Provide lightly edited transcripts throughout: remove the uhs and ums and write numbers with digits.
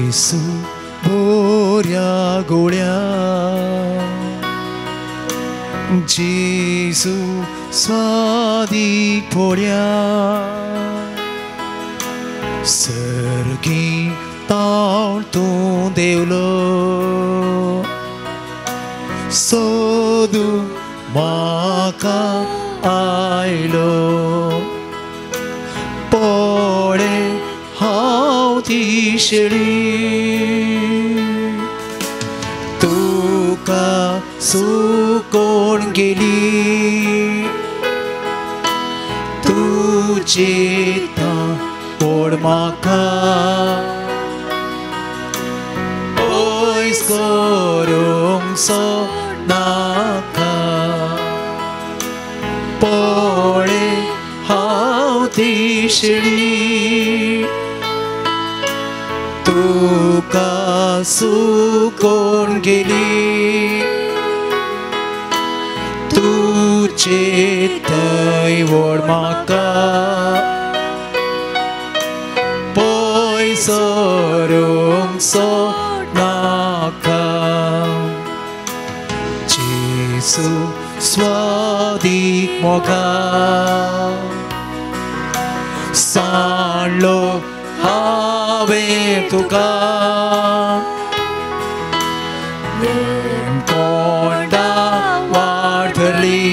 जेसू बोऱ्या गोळ्या जेसू स्वादीक पोळ्या सर्गी ताण तूं देवलो सोदू म्हाका आयलो पळे हांव ती शेळी तुका सुकोवन गेली तुजे ताण म्हाका पयस करूंक सो नाका पळे हांव ती शेळी तुका सुकोवन गेली तुजे थंय व्हड म्हाका पयस सरूंक सो नाका जेसू स्वादीक मोगा सांडलो हांवें तुका कोंडा वाडली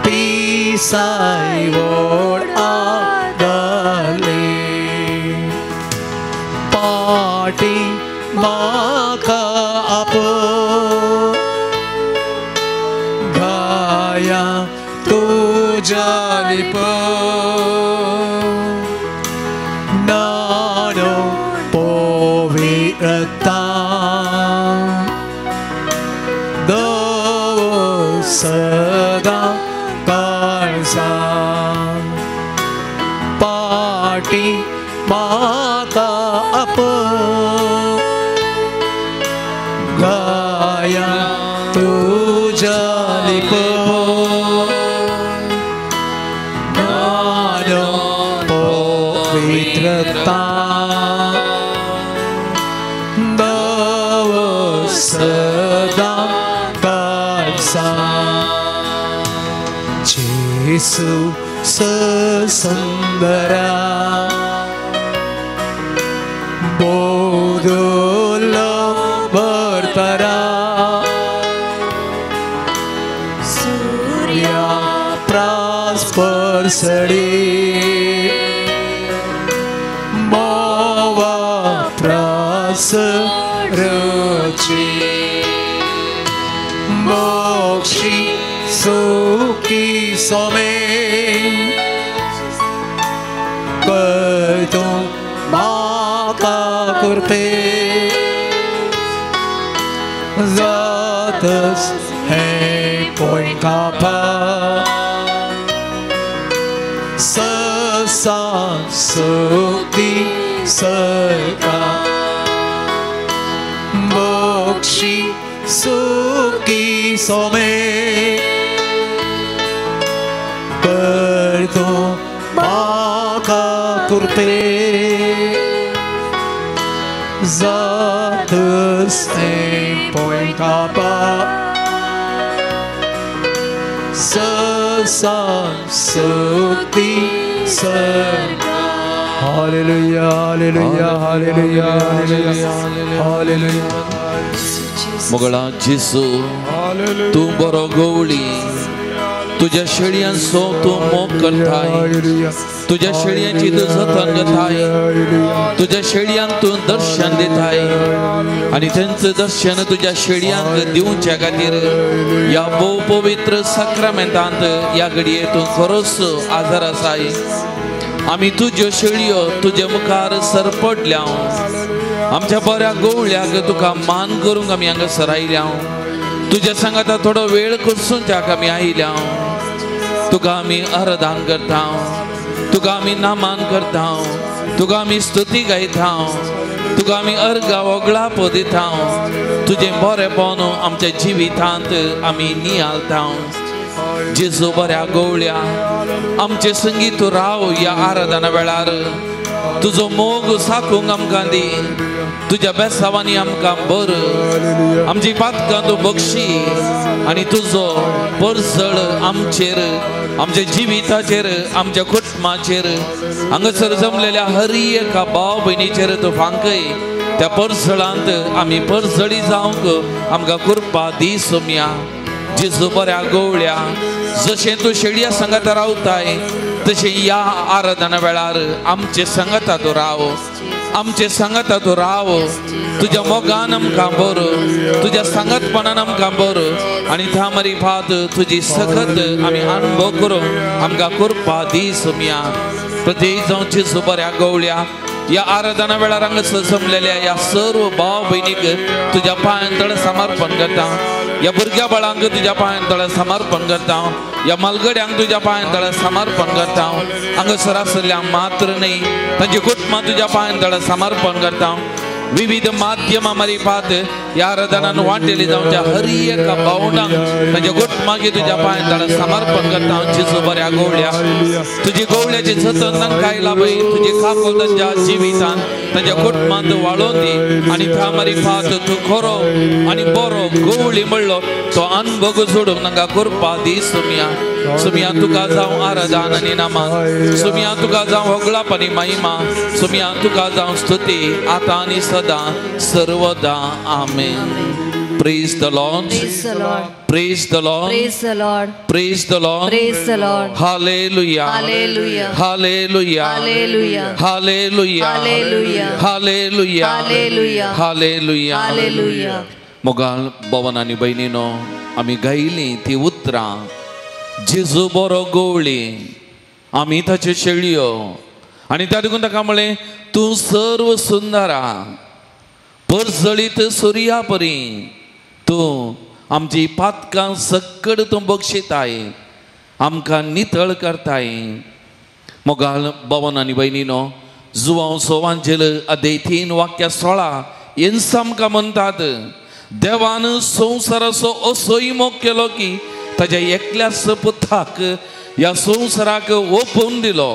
पिसाय व्हड आदली पाटी म्हाका आपय गाया तुज्या लिप नाडो पवित्रता दवर सदां काळजां पाटी म्हाका आपय गाया तुज्या लिप नाडो पवित्रता दवर सदां काळजां जेसू ससंदरा बोधलो भरतरा सूर्या प्रास परसडी मोवा प्रास रची मोक्षी सुखी सोमे कर तूं म्हाका कृपे जातस हें पळय कापा ससा सुखी सरका मोक्षी सुखी सोमे कर तूं म्हाका कृपे जातस हें पळय कापा ससा सुखी सरका. Hallelujah, hallelujah, hallelujah, hallelujah, hallelujah. मोगळा जेसू तूं बरो गवळी तुज्या शेळयांचो तूं मोग करताय तुज्या शेळयांची तूं जतन घेताय तुज्या शेळयांक तूं दर्शन दिताय आनी तेंचें दर्शन तुज्या शेळयांक दिवच्या खातीर ह्या भोव पवित्र साक्रामेंतांत ह्या घडये तूं खरोच आदार आसाय. आमी तुज्यो शेळयो तुजे मुखार सरपडल्या आमच्या बऱ्या गवळ्याक तुका मान करूंक आमी हांगासर आयल्या तुज्या सांगाता थोडो वेळ करसूनच्याक आमी आयल्या तुका आमी आराधन करता तुका आमी नामान करता तुका आमी स्तुती गायता तुका आमी अर्गा वगळापो दिता तुजें बरेंपण आमच्या जिवितांत आमी नियाळता. जेजू बऱ्या गवळ्या आमचे संगी तूं राव ह्या आराधना वेळार तुजो मोग साकूंक आमकां दी, तुज्या बेसावांनी आमकां बर, आमची पातकां तूं बक्षी आनी तुजो परजळ आमचेर, आमच्या जिविताचेर, आमच्या कुटुंबाचेर, हांगासर जमलेल्या हर एका भाव भयणीचेर तूं फांकय. त्या परजळांत आमी परजळी जावंक आमकां कृपा दी सोम्या. जेजू बऱ्या गवळ्या, जशें तूं शेळया सांगाता रावताय तशें ह्या आराधना वेळार आमचे सांगाता तूं राव, आमचे सांगाता तूं राव. तुज्या मोगान आमकां बर, तुज्या सांगातपणान आमकां बर आनी त्या मारिफात तुजी सखत आमी अनुभव करूंक आमकां कृपा दी सोम्या. प्रत्येक जावं जेजू बऱ्या गवळ्या, ह्या आराधना वेळार हांगासर जमलेल्या ह्या सर्व भाव भयणीक तुज्या पांयां तळ समर्पण करता, ह्या भुरग्या बाळांक तुज्या पांयां तळ समर्पण करता, ह्या मालगड्यांक तुज्या पांयां तळ समर्पण करता. हांगासर आशिल्ल्या मात्र न्हय तांची कुटुंबां तुज्या पांयां तळ समर्पण करता. विविध माध्यमां मारिफात ह्या आराधनान वांटेली जावच्या हर एका भावनांक तांच्या कुटुंबाक तुज्या पांयां तळ समर्पण करता. जेजू बऱ्या गवळ्या, तुजी गवळ्याची जतन तांकां आयला पळय, तुजी काकूल तांच्या जिवितान तांच्या कुटुंबांत वाळोवन दी आनी त्या मारिफात तूं खरो आनी बरो गवळी म्हणलो तो अनुभव जोडूंक तांकां कृपा दी सोम्या. सुमिया तुका जावं आराधन आनी नामान, सुमिया तुका जावं होगळाप आनी महिमा, सुमिया तुका जावं स्तुती आतां आनी सदां सर्वदा. आमेन. Praise the Lord. Praise the Lord. Praise the Lord. Praise the Lord. Praise the Lord. Praise the Lord. Hallelujah. Hallelujah. Hallelujah. Hallelujah. Hallelujah. Hallelujah. Hallelujah. Hallelujah. Hallelujah. Hallelujah. मोगाल भवन आनी भयणीनो, आमी गायलीं ती उतरां, जेजू बरो गवळी, आमी ताच्यो शेळयो. आनी त्या देखून ताका म्हळें, तूं सर्व सुंदरा, परजळीत सुर्या परी, तूं आमची पातकां सक्कड तूं बक्षिताय, आमकां नितळ करताय. मोगाल भवन आनी भयणीनो, जुवांव सोवांजेल अध्याय 3 वाक्य 16 हेंच आमकां म्हणटात, देवान संवसाराचो असोय मोग केलो की ताज्या एकल्याच पुताक ह्या संवसाराक ओपून दिलो.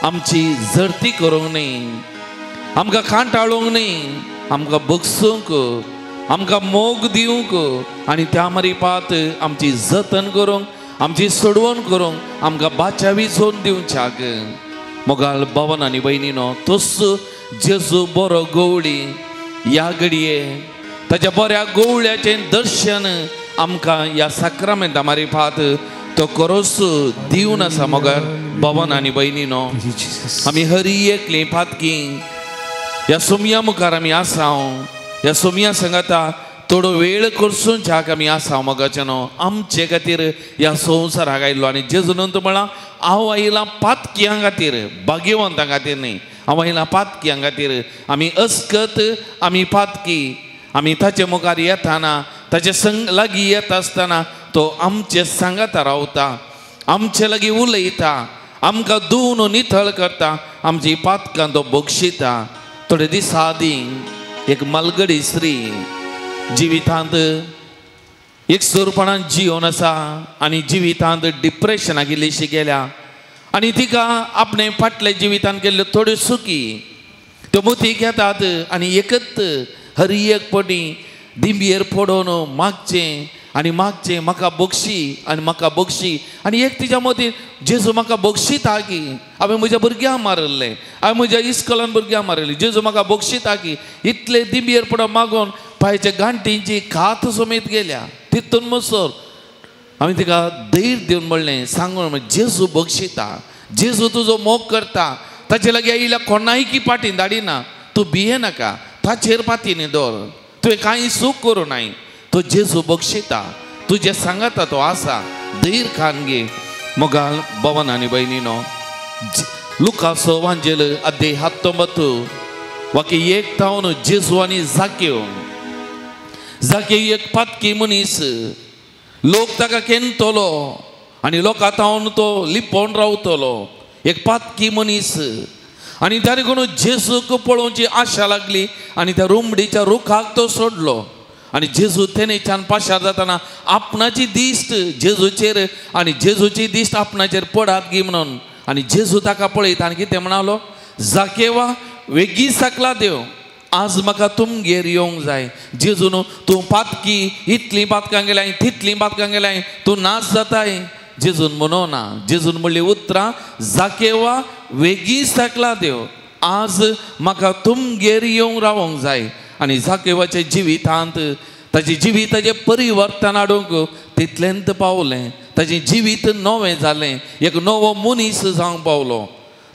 आमची जरती करूंक न्हय, आमकां कांटाळूंक न्हय, आमकां बगसूंक, आमकां मोग दिवंक आनी त्या मारिफात आमची जतन करूंक, आमची सोडवण करूंक, आमकां बाचावी जोन दिवच्याक. मोगाल भवन आनी भयणीनो, तोच जेजू बरो गवळी ह्या घडये ताज्या बऱ्या गवळ्याचें दर्शन आमकां ह्या साक्रामेंता मारिफात तो करोस दिवन आसा. मोगाल भवन आनी भयणीनो, आमी हरी एकली पातकी ह्या सोमया मुखार आमी आसा, ह्या सोमया सांगाता थोडो वेळ करसून ज्याक आमी आसा. मोगाच्यानो, आमचे खातीर ह्या संवसाराक आयलो आनी जेजून तूं म्हळां, हांव आयलां पातक्यां खातीर, भाग्यवंतां खातीर न्हय, हांव आयलां पातक्यां खातीर. आमी अस्कत, आमी पातकी, आमी ताचे मुखार येताना, ताचे संग लागीं येता आसतना तो आमचे सांगाता रावता, आमचे लागीं उलयता, आमकां धुवन नितळ करता, आमची पातकां तो बक्षिता. थोडे दीस आदीं एक मालगडी स्त्री जिवितांत एक सुरपणान जिवन आसा आनी जिवितांत डिप्रेशनाक इल्लीशी गेल्या आनी तिका आपणे फाटल्या जिवितांत केल्ल्यो थोड्यो सुकी त्यो मोती घेतात आनी एकच हर एक पटी दिंबयेर पडोवन मागचें आनी मागचें, म्हाका बक्षी आनी म्हाका बक्षी. आनी एक तिच्या मतीन, जेजू म्हाका बक्षिता की हांवें म्हज्या भुरग्यांक मारिल्लें, हांवें म्हज्या इस्कॉलान भुरग्यांक मारिल्लें, जेजू म्हाका बक्षिता की. इतले दिंबयेर पडोवन मागून पांयच्या गांठींची कात समेत गेल्या. तितून मसर हांवें तिका धैर्य दिवन म्हणलें, सांगून, जेजू बक्षिता, जेजू तुजो मोग करता, ताचे लागीं आयिल्ल्या कोणायकी पाटीन धाडिना, तूं भिये नाका, ताचेर पातीन दवर, तुवें कांय चूक करूं नाय, तो जेजू बक्षिता, तुजें सांगाता तो आसा, धैर्य खान घे. मोगाल भवन आनी भयणीनो, लुकासो वांजेल अध्याय 19 वाक्य 1 तावन जेजू आनी जाक्यो. जाक्यो एक पातकी मनीस, लोक ताका केनतलो आनी लोकां तावन तो लिपोवन रावतलो, एक पातकी मनीस. आनी त्या देखून जेजूक पळोवची आशा लागली आनी त्या रुमडीच्या रुखाक तो सोडलो. आनी जेजू तेनेच्यान पाशार जाताना आपणाची दिश्ट जेजूचेर आनी जेजूची दिश्ट आपणाचेर पडात गी म्हणून आनी जेजू ताका पळयता आनी कितें म्हणालो, जाकेवा वेगीं सकला देव, आज म्हाका तुमगेर येवंक जाय. जेजून तूं पातकी, इतलीं पातकां गेल्याय तितलीं पातकां गेल्याय, तूं नाश जाताय जेजून म्हणो ना. जेजून म्हणली उतरां, जाकेवा वेगीं सकला देव, आज म्हाका तुमगेर येवंक रावोंक जाय. आनी जाकेवाच्या जिवितांत ताजे जिविताचें परिवर्तन हाडूंक तितलेंत पावलें, ताजें जिवीत नवें जालें, एक नवो मनीस जावंक पावलो.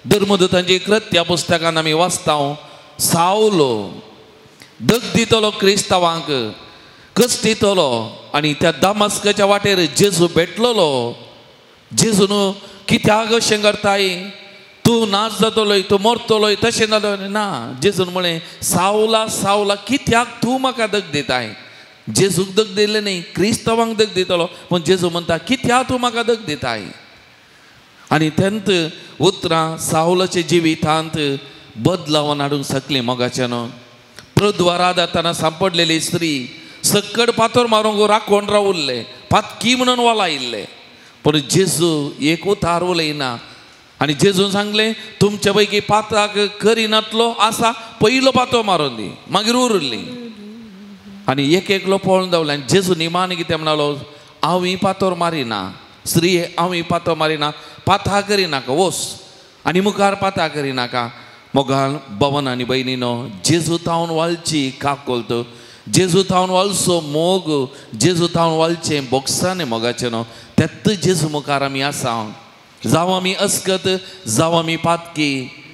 धर्मदूतांची कृत्या पुस्तकान आमी वाचता, सावलो दग दितलो क्रिस्तांवांक, कश्टितलो आनी त्या दामास्काच्या वाटेर जेजू भेटलेलो. जेजून कित्याक अशें करताय, तूं नाच जातलोय, तूं मरतलोय, तशें जातलो ना. जेजून म्हळें, सावला सावला कित्याक तूं म्हाका दग दिताय. जेजूक दग दिलें न्ही, क्रिस्तांवांक दग दितलो, पूण जेजू म्हणटा कित्याक तूं म्हाका दग दिताय. आनी तेंत उतरां सावलाच्या जिवितांत बदलावन हाडूंक शकलीं मोगाच्यान. प्रद्वारा जातना सांपडलेली स्त्री सक्कड पातोर मारूंक राखोवन रावल्ले, पातकी म्हणून वालायिल्ले, पूण जेजू एक उतार उलयना. आनी जेजून सांगलें, तुमच्या पैकी पात्राक करिनातलो आसा पयलो पातो मारून दी, मागीर उरली. आनी एक एकलो पळोवन धांवले. आनी जेजू निमान कितें म्हणालो, हांव पातोर मारिना स्त्री, हांव पातो मारिना, पाथा करिनाका, वोस आनी मुखार पाथा करिनाका. मोगान भवन आनी भयणीनो, जेजू तावन वालची काकोलत, जेजू तावन वालचो मोग, जेजू तावन वालचें बोक्साने मोगाचें न्हू, तेत्त जेजू मुखार आमी आसा. जावं आमी अस्कत, जावं आमी पातकी,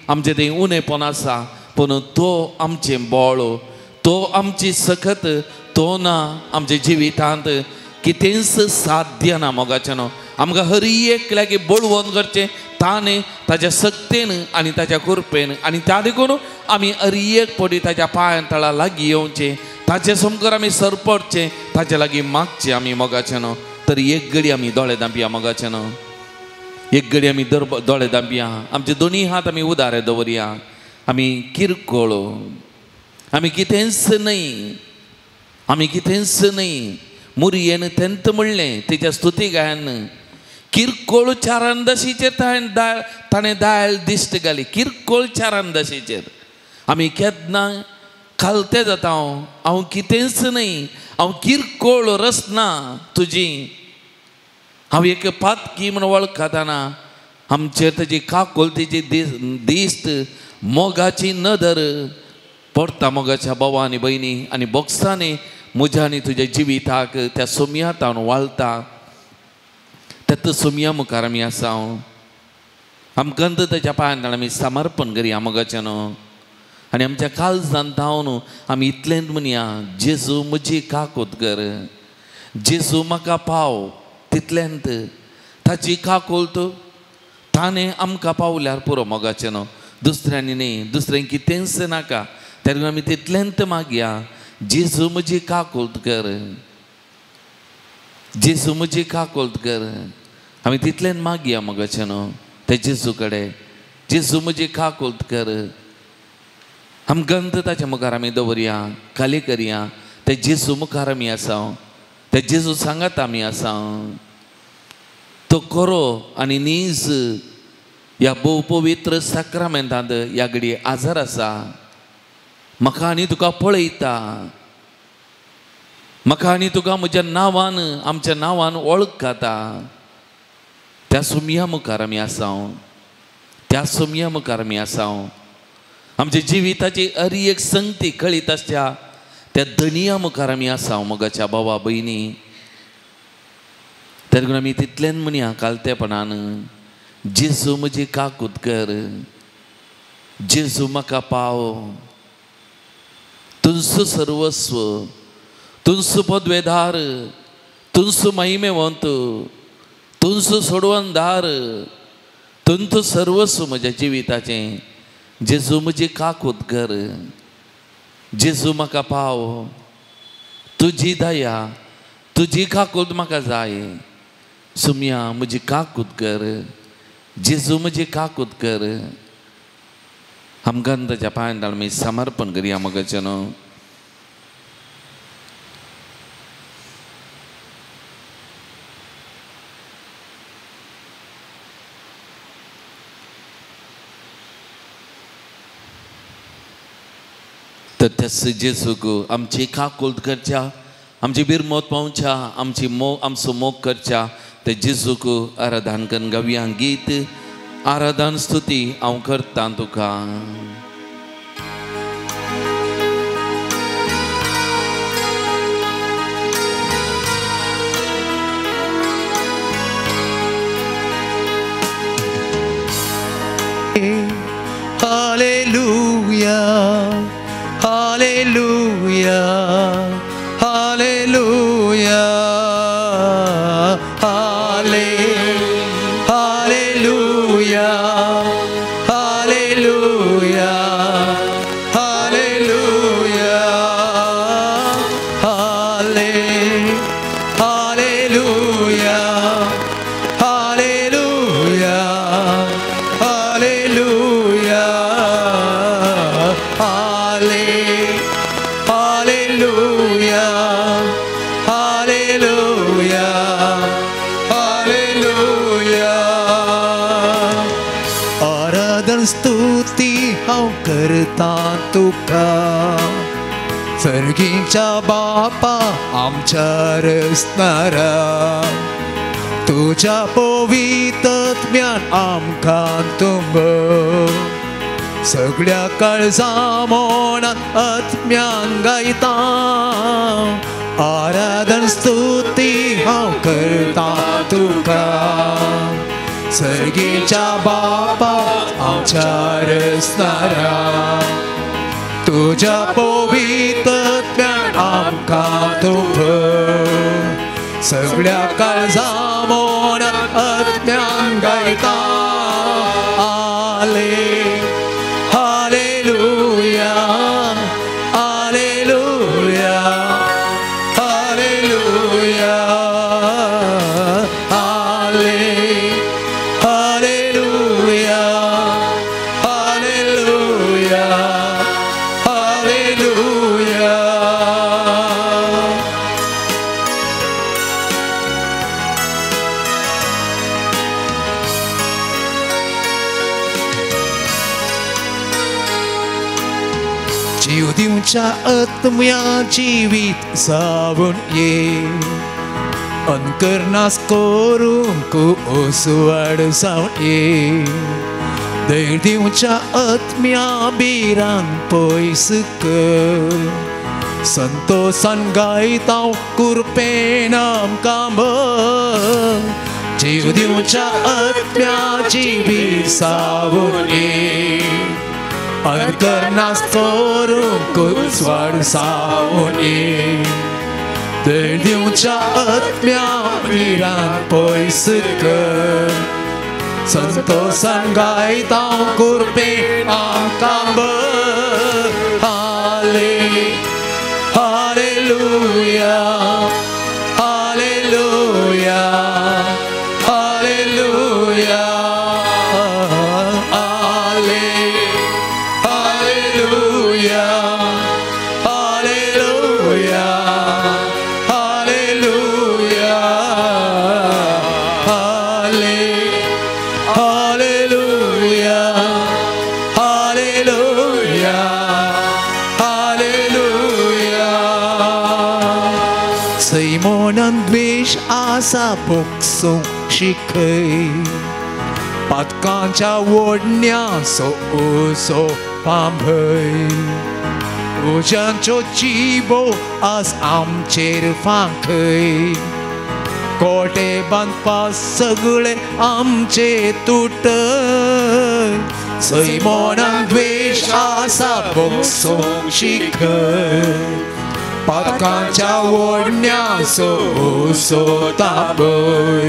आमचें तें उणेपण आसा, पूण तो आमचें बळ, तो आमची सकत, तो ना आमच्या जिवितांत कितेंच साध्य ना मोगाचें न्हू. आमकां हर एकल्याक बळवंत करचें ताणें ताज्या सक्तेन आनी ताज्या कृपेन. आनी त्या देखून आमी हर एक पडी ताज्या पांयां तळा लागीं येवचें, ताजे समकर आमी सरपडचें, ताजे लागीं मागचें आमी मोगाचें न्हू. तर एक घडी आमी दोळे धांपया मोगाचें न्हू, एक घडी आमी दोळे धांपया, आमचे दोनी हात आमी उदारे दवरया. आमी किरकोळ, आमी कितेंच न्हय, आमी कितेंच न्हय. मुरयेन तेंत म्हणलें तिच्या स्तुती गायन, किरकोळ चारांदशीचेर ताणें दायल दिश्ट घाली. किरकोळ चारांदशीचेर आमी केन्ना खालते जाता, हांव कितेंच न्हय, हांव किरकोळ रचना तुजी, हांव एक पातकी म्हूण वळखताना आमचेर ताजी काकुळतीची दिश्ट, मोगाची नदर पडटा मोगाच्या भावा आनी भयणी. आनी बोक्सांनी म्हज्या आनी तुज्या जिविताक त्या सोमया तावन वाळटा. तेत्त सोमया मुखार आमी आसा, आमकां ताच्या पांयान आमी समर्पण करया मोगाचें न्हू. आनी आमच्या काळजान धांवन आमी इतलेंच म्हणया, जेजू म्हजी काकूत कर, जेजू म्हाका पाव. तितलेंत ताची काकूत ताणें आमकां पावल्यार पुरो मोगाचें न्हू, दुसऱ्यांनी न्ही, दुसऱ्यांक कितेंच नाका. तेन्ना आमी तितलेंत मागया, जेजू म्हजी काकूत कर, जेजू म्हजी काकूत कर. आमी तितलेंत मागया मोगाचें न्हू ते जेजू कडेन, जेजू म्हजी काकूत कर. आमकां ताच्या मुखार आमी दवरया, खाली करया. ते जेजू मुखार आमी आसा, ते जेजू सांगात आमी आसा. तो खरो आनी नीज ह्या भोव पवित्र साक्रामेंतांत ह्या घडये आजार आसा. म्हाका आनी तुका पळयता, म्हाका आनी तुका म्हज्या नांवान, आमच्या नांवान वळखता. त्या सुमया मुखार आमी आसा, त्या सुमया मुखार आमी आसा. आमच्या जिविताची हर एक संगती कळीत आसच्या त्या धनिया मुखार आमी आसा मोगाच्या भावा भयणी. तेन्ना आमी तितलेंच म्हणया कालतेपणान, जेजू म्हजी काकूत कर, जेजू म्हाका पाव, तुंसू सर्वस्व, तुंसू पदवेदार, तुंसू महिमेवंत, तुंसू सोडवणदार, तुंतू सर्वस्व म्हज्या जिविताचें. जेजू म्हजी काकूत कर, जेजू म्हाका पाव, तुजी दया, तुजी काकूत म्हाका जाय. सुमया म्हजी काकूत कर, जेजू म्हजी काकूत कर. आमकां ताच्या पांयान आमी समर्पण करया मोगाचें न्हू. तर त्याच जेजूक आमची काकुळट करच्या, आमची बिरमोत पावच्या, आमची मोग आमचो मोग करच्या ते जेजूक आराधन करून गावया गीत आराधन स्तुती हांव करता तुका. Hallelujah, hallelujah, hallelujah, hallelujah, hallelujah, hallelujah, hallelujah, hallelujah, hallelujah, hallelujah, hallelujah, hallelujah. आराधन स्तुती हांव करता तुका, सर्गीच्या बापा आमच्या रसणारा, तुज्या पवित्रत्म्यान आमकां तुंब, सगळ्या काळजा मोनान आत्म्यान गायता, आराधन स्तुती हांव करता तुका, सर्गीच्या बापा आमच्या रसणारा, तुज्या पवित्रत्म्यान आमकां तुंब, सगळ्या काळजा मोनान आत्म्यान गायता. आले hallelujah, hallelujah, hallelujah, hallelujah, hallelujah, hallelujah. जीव दिवच्या आत्म्या जिवीत जावन ये, अनकरनास करूंक उसवाड जावन ये, धैर्य दिवच्या आत्म्या बिरान पयस कर, संतोषान गायता कुरपेन आमकां भर, जीव दिवच्या आत्म्या जिवीत जावन ये, अंतरनास करूंक उजवाड जावन ये, धैर्य दिवच्या आत्म्या भिरांत पयस कर, संतोषान गायता कुरपेन आमकां भर. Hallelujah, hallelujah, hallelujah, hallelujah, hallelujah, hallelujah, hallelujah, hallelujah, hallelujah. सैमोनान द्वेश आसा भोगसूंक शिकय, पातकांच्या ओडण्याचो उसो पांभय, उज्यांच्यो जिबो आज आमचेर फांकय, कोटे बांदपा सगळे आमचे तुटय, सैमोनान द्वेश आसा भोगसूंक शिकय, पातकांच्या ओडण्याचो उसो तापय,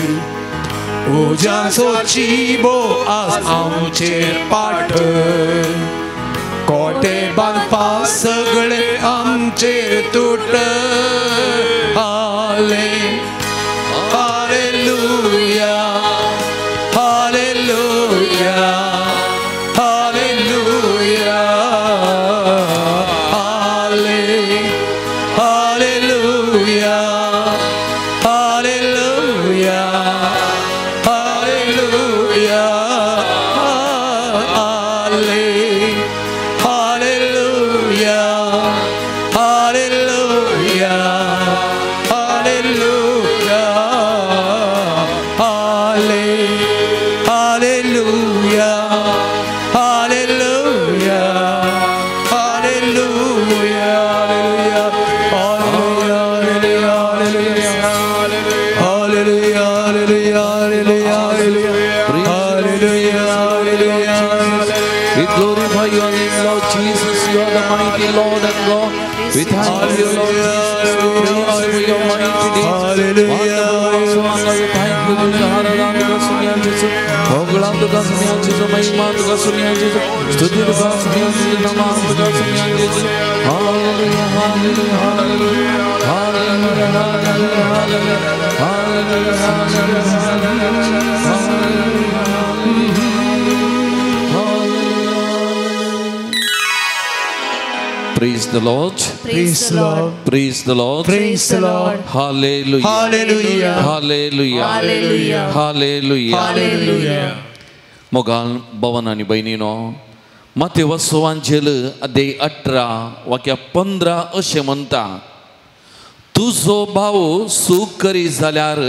उज्यांचो जिबो आज आमचेर पाठय, कोटे बांदपा सगळे आमचेर तुटय. Hallelujah, hallelujah, hallelujah, hallelujah, hallelujah, hallelujah, hallelujah, Hallelujah. Hallelujah. Hallelujah. Hallelujah. Hallelujah. Hallelujah. Hallelujah. Hallelujah. Hallelujah. We glorify your name, Lord Jesus. You are the mighty Lord and God. We thank you, Lord Jesus. We praise you for your mighty deeds. Hallelujah. Hallelujah, hallelujah, hallelujah, hallelujah, hallelujah, hallelujah, Praise the Lord. Praise the Lord. Praise the Lord. Praise the Lord. Hallelujah. Hallelujah. Hallelujah. Hallelujah. Hallelujah. Hallelujah. मोगाल भवन आनी भयणीनो माते वसवांचेल अध्याय 18 वाक्य 15 अशें म्हणटा, तुजो भाव सूख करी जाल्यार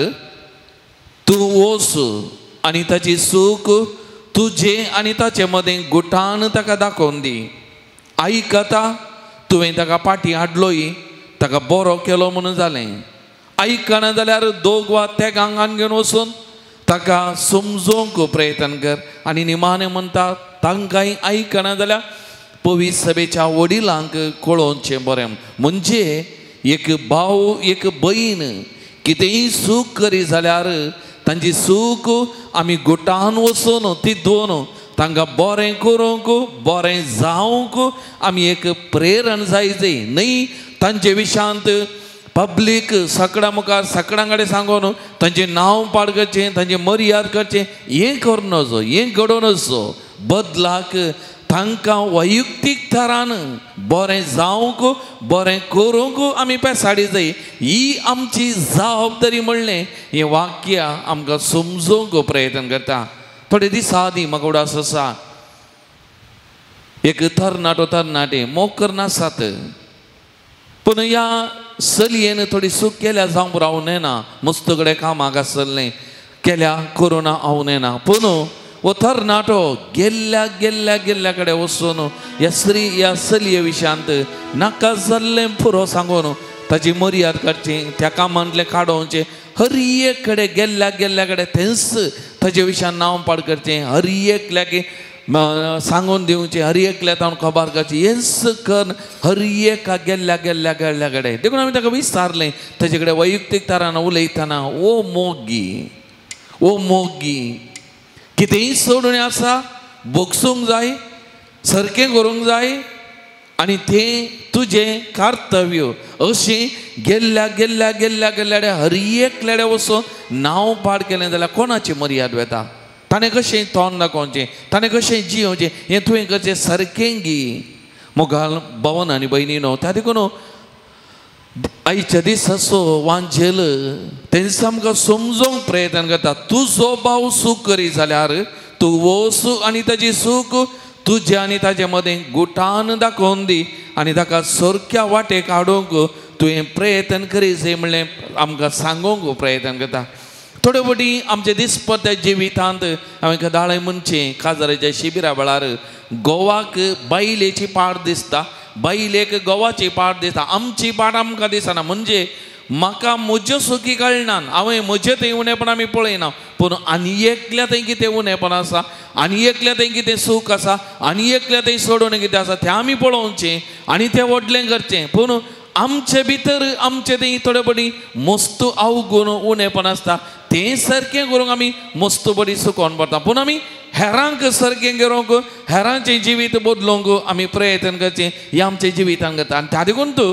तूं वच आनी ताची सूख तुजे आनी ताचे मदें गुटान ताका दाखोवन दी. आयकता तुवें ताका पाटी हाडलोय ताका बरो केलो म्हणून जालें. आयकना जाल्यार दोग वा तेगांक आंगान घेवन वचून ताका समजोवंक प्रयत्न कर. आनी निमाणें म्हणटा तांकांय आयकना जाल्यार पवित्र सभेच्या वडिलांक कळोवचें बरें. म्हणजे एक भाव एक भयण कितेंय सूख करी जाल्यार तांची सूख आमी गुटान वचून ती दोन तांकां बरें करूंक बरें जावंक आमी एक प्रेरण जाय जाय न्हय. तांचे विशांत पब्लीक सगळ्यां मुखार सगळ्यां कडेन सांगून तांचें नांव पाड करचें, तांची मर्याद करचें, हें करूं नजो, हें घडोवं नजो. बदलाक तांकां वैयक्तीक थरान बरें जावंक बरें करूंक आमी पेसाडी जाय. ही आमची जबाबदारी म्हणलें हें वाक्य आमकां समजोवंक प्रयत्न करता. थोडे दीस आदीं म्हाका उडास आसा एक तरणाटो तरणाटे मोग करनासात, पूण ह्या चलयेन थोडी चूक केल्या जावंक रावूं येना. मस्त कडेन कामाक आसलें केल्या करोना हांव येना, पूण हो तरणाटो गेल्ल्या गेल्ल्या गेल्ल्या कडेन वचून ह्या स्त्री ह्या चलये विशयांत नाका जाल्लें पुरो सांगून ताची मर्याद काडची, त्या कामांतलें काडोवचें, हर एक कडेन गेल्ल्या गेल्ल्या कडेन थंयच ताजे विशयान नांव पाड करचें, हर एकल्याक सांगून दिवचें, हर एकल्या तावन खबर करची, हेंच कर हर एका गेल्ल्या गेल्ल्या गेल्ल्या कडेन. देखून आमी ताका विचारलें ताजे कडेन वैयक्तीक तरान उलयतना, ओ मोगी ओ मोगी कितेंय सोडून आसा भोगसूंक जाय, सारकें करूंक जाय आनी तें तुजें कर्तव्य. अशें गेल्ल्या गेल्ल्या गेल्ल्या गेल्ल्या हर एकल्या वचून नांव पाड केलें जाल्यार कोणाची मर्याद वता? ताणें कशें तोंड दाखोवचें, ताणें कशें जियोवचें, हें तुवें करचें सारकें गी. मोगाल भवन आनी भयणीनो, त्या देखून आयच्या दिसाचो वांजेल तेंच आमकां समजोवंक प्रयत्न करता. तुजो भाव सूख करी जाल्यार तूं वच आनी ताजी सूख तुजे आनी ताजे मदें गुटान दाखोवन दी आनी ताका सारक्या वाटेक हाडूंक तुवें प्रयत्न करी जाय म्हणलें आमकां सांगूंक प्रयत्न करता. थोडे फावटी आमच्या दिसपट्ट्या जिवितांत हांवें कदाळें म्हणचें काजाराच्या शिबिरा वेळार गोवाक बायलेची पाड दिसता, बायलेक गोवाची पाड दिसता, आमची पाड आमकां दिसना. म्हणजे म्हाका म्हज्यो सुखी कळना, हांवें म्हजें थंय उणेपण आमी पळयना, पूण आनी एकल्या थंय कितें उणेपण आसा, आनी एकल्या थंय कितें सूख आसा, आनी एकल्या थंय सोडून कितें आसा तें आमी पळोवचें आनी तें व्हडलें करचें. पूण आमचे भितर आमचे थंय थोडे फावटी मस्त अवगुण उणेपण आसता तें सारकें करूंक आमी मस्त बरी सुकोवन पडटा, पूण आमी हेरांक सारकें करूंक हेरांचें जिवीत बदलूंक आमी प्रयत्न करचें हें आमचें जिवितान करता. आनी त्या देखून तूं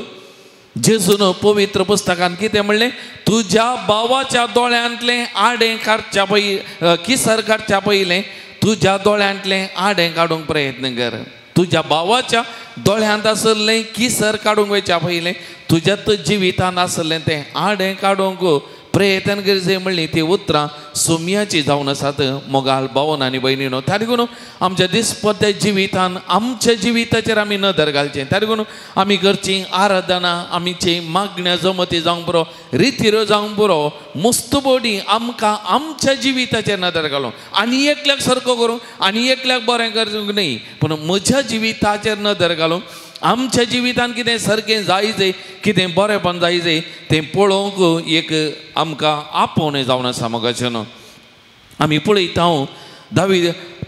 जेजून पवित्र पुस्तकान कितें म्हणलें, तुज्या भावाच्या दोळ्यांतलें आडें काडच्या पयलीं किसर काडच्या पयलें तुज्या दोळ्यांतलें आडें काडूंक प्रयत्न कर. तुज्या भावाच्या दोळ्यांत आसलें किसर काडूंक वयच्या पयलें तुज्या जिवितांत आसलें तें आडें काडूंक प्रयत्न गरजे म्हणली ती उतरां सोम्याची जावन आसात मोगाल भावन आनी भयणीनो. त्या देखून आमच्या दिसपट्ट्या जिवितान आमच्या जिविताचेर आमी नदर घालचें. त्या देखून आमी करची आराधना आमची मागण्या जमती जावंक पुरो, रितीरो जावंक पुरो, मुस्त बोडी आमकां आमच्या जिविताचेर नदर घालूं आनी एकल्याक सारको करूं आनी एकल्याक बरें करूंक न्ही, पूण म्हज्या जिविताचेर नदर घालूं आमच्या जिवितान कितें सारकें जायजे, कितें बरेंपण जायजे तें पळोवंक एक आमकां आपोवणें जावन आसा मोगाचें न्हू. आमी पळयता दावी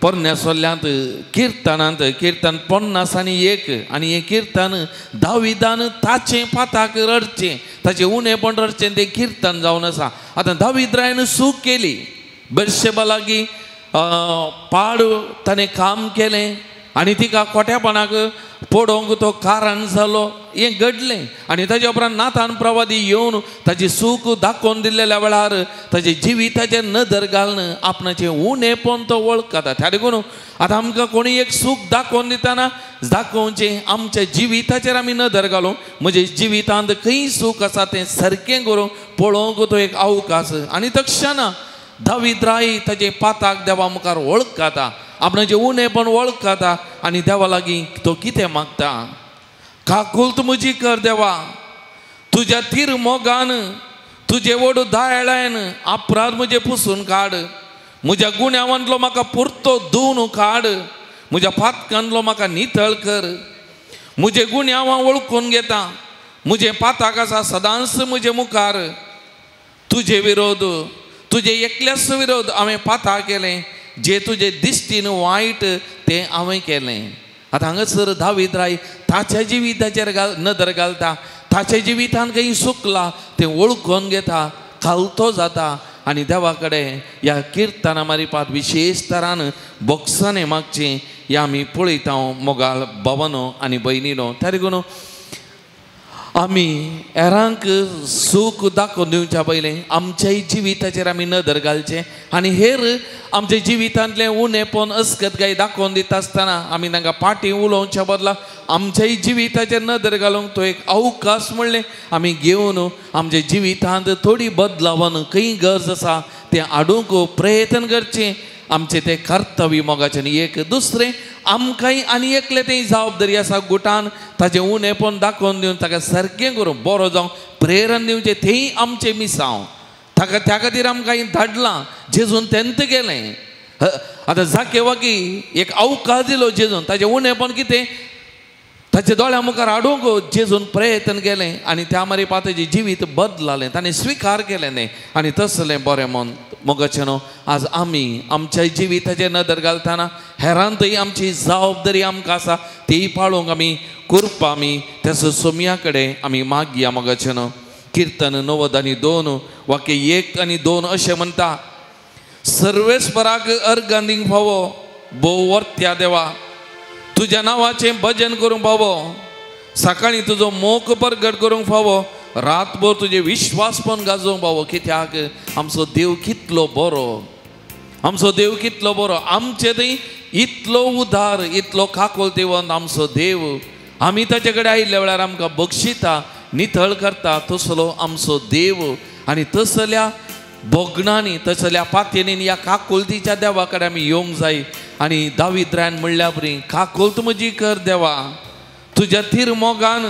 पोरण्या सोल्ल्यांत किर्तनांत किर्तन 51 आनी हें किर्तन दाविदान ताचें पाताक रडचें, ताचें उणेपण रडचें तें किर्तन जावन आसा. आतां दावीद रायान चूक केली, बेर्शेबा लागीं पाड ताणें काम केलें आनी तिका खोट्यापणाक पडोवंक तो कारण जालो, हें घडलें. आनी ताच्या उपरांत नातान प्रवादी येवन ताची सूख दाखोवन दिल्ल्या वेळार ताचे जिविताचेर नदर घालून आपणाचें उणेपण तो वळखता. त्या देखून आतां आमकां कोणी एक सूख दाखोवन दितना दाखोवचें आमच्या जिविताचेर आमी नदर घालूं, म्हजे जिवितांत खंय सूख आसा तें सारकें करूं पळोवंक तो एक अवकाश. आनी तक्षणा दावीद राय ताचे पाताक देवा मुखार वळखता, आपणाचें उणेपण वळखता आनी देवा लागीं तो कितें मागता, काकुळट म्हजी कर देवा, तुज्या तीर मोगान तुजे वड दायळायन अपराध म्हजे पुसून काड, म्हज्या गुन्यांवांतलो म्हाका पुरतो धुवन काड, म्हज्या पातकांतलो म्हाका नितळ कर, म्हजे गुन्यांवां वळखून घेता, म्हजें पाताक आसा सदांच म्हजे मुखार, तुजे विरोध तुजे एकल्याच विरोध हांवें पाता केलें, जे तुजे दिश्टीन वायट तें हांवें केलें. आतां हांगासर दावीद राय ताच्या जिविताचेर नदर घालता, ताच्या जिवितान खंय चुकला तें वळखून घेता, खालतो जाता आनी देवा कडेन ह्या किर्तना मारिपात विशेश तरान बोक्सांनी मागचें ह्या आमी पळयता मोगाल भावानो आनी भयणीनो. त्या देखून आमी हेरांक सूख दाखोवन दिवच्या पयलें आमच्याय जिविताचेर आमी नदर घालचें आनी हेर आमच्या जिवितांतलें उणेपण अस्कत काय दाखोवन दिता आसतना आमी तांकां फाटीं उलोवच्या बदला आमच्याय जिविताचेर नदर घालूंक तो एक अवकाश म्हणलें आमी घेवन आमच्या जिवितांत थोडी बदलावन खंय गरज आसा तें हाडूंक प्रयत्न करचें, आमचें तें कर्तव्य मोगाचें. आनी एक दुसरें आमकांय आनी एकलें तें जबाबदारी आसा गुटान ताचें उणेपण दाखोवन दिवन ताका सारकें करूं बरो जावं प्रेरण दिवचें तेंय आमचें मिसांव. ताका त्या खातीर आमकां धाडलां जेजून तेंत गेलें. आतां जाकेवाकी एक अवकाश दिलो जेजून, ताचें उणेपण कितें ताच्या दोळ्या मुखार हाडूंक जेजून प्रयत्न केलें आनी त्या मारी ताचें जिवीत बदलालें, ताणें स्विकार केलें न्ही आनी तसलें बरें मन मोगाचें न्हू. आज आमी आमच्या जिविताचेर नदर घालतना हेरांतय आमची जबाबदारी आमकां आसा ती पाळोवंक आमी कुरपा आमी त्या सोम्या कडेन आमी मागया मोगाचें न्हू. किर्तन 92 वाक्य 1 आनी 2 अशें म्हणटा, सर्वेस्पराक अर्गां दिवंक फावो भोव वर्त्या देवा, तुज्या नांवाचें भजन करूंक फावो, सकाळीं तुजो मोग परगट करूंक फावो, रातभर तुजें विश्वासपण गाजोवंक फावो. कित्याक आमचो देव कितलो बरो, आमचो देव कितलो बरो, आमचे थंय इतलो उदार इतलो काकुळतेवंत आमचो देव. आमी ताचे कडेन आयिल्ल्या वेळार आमकां बक्षिता नितळ करता तसलो आमचो देव. आनी तसल्या भोगणांनी तसल्या पातयेंनी ह्या काकुळतीच्या देवा कडेन आमी येवंक जाय. आनी दावीद रायान म्हणल्या परी काकुळत म्हजी कर देवा, तुज्या थीर मोगान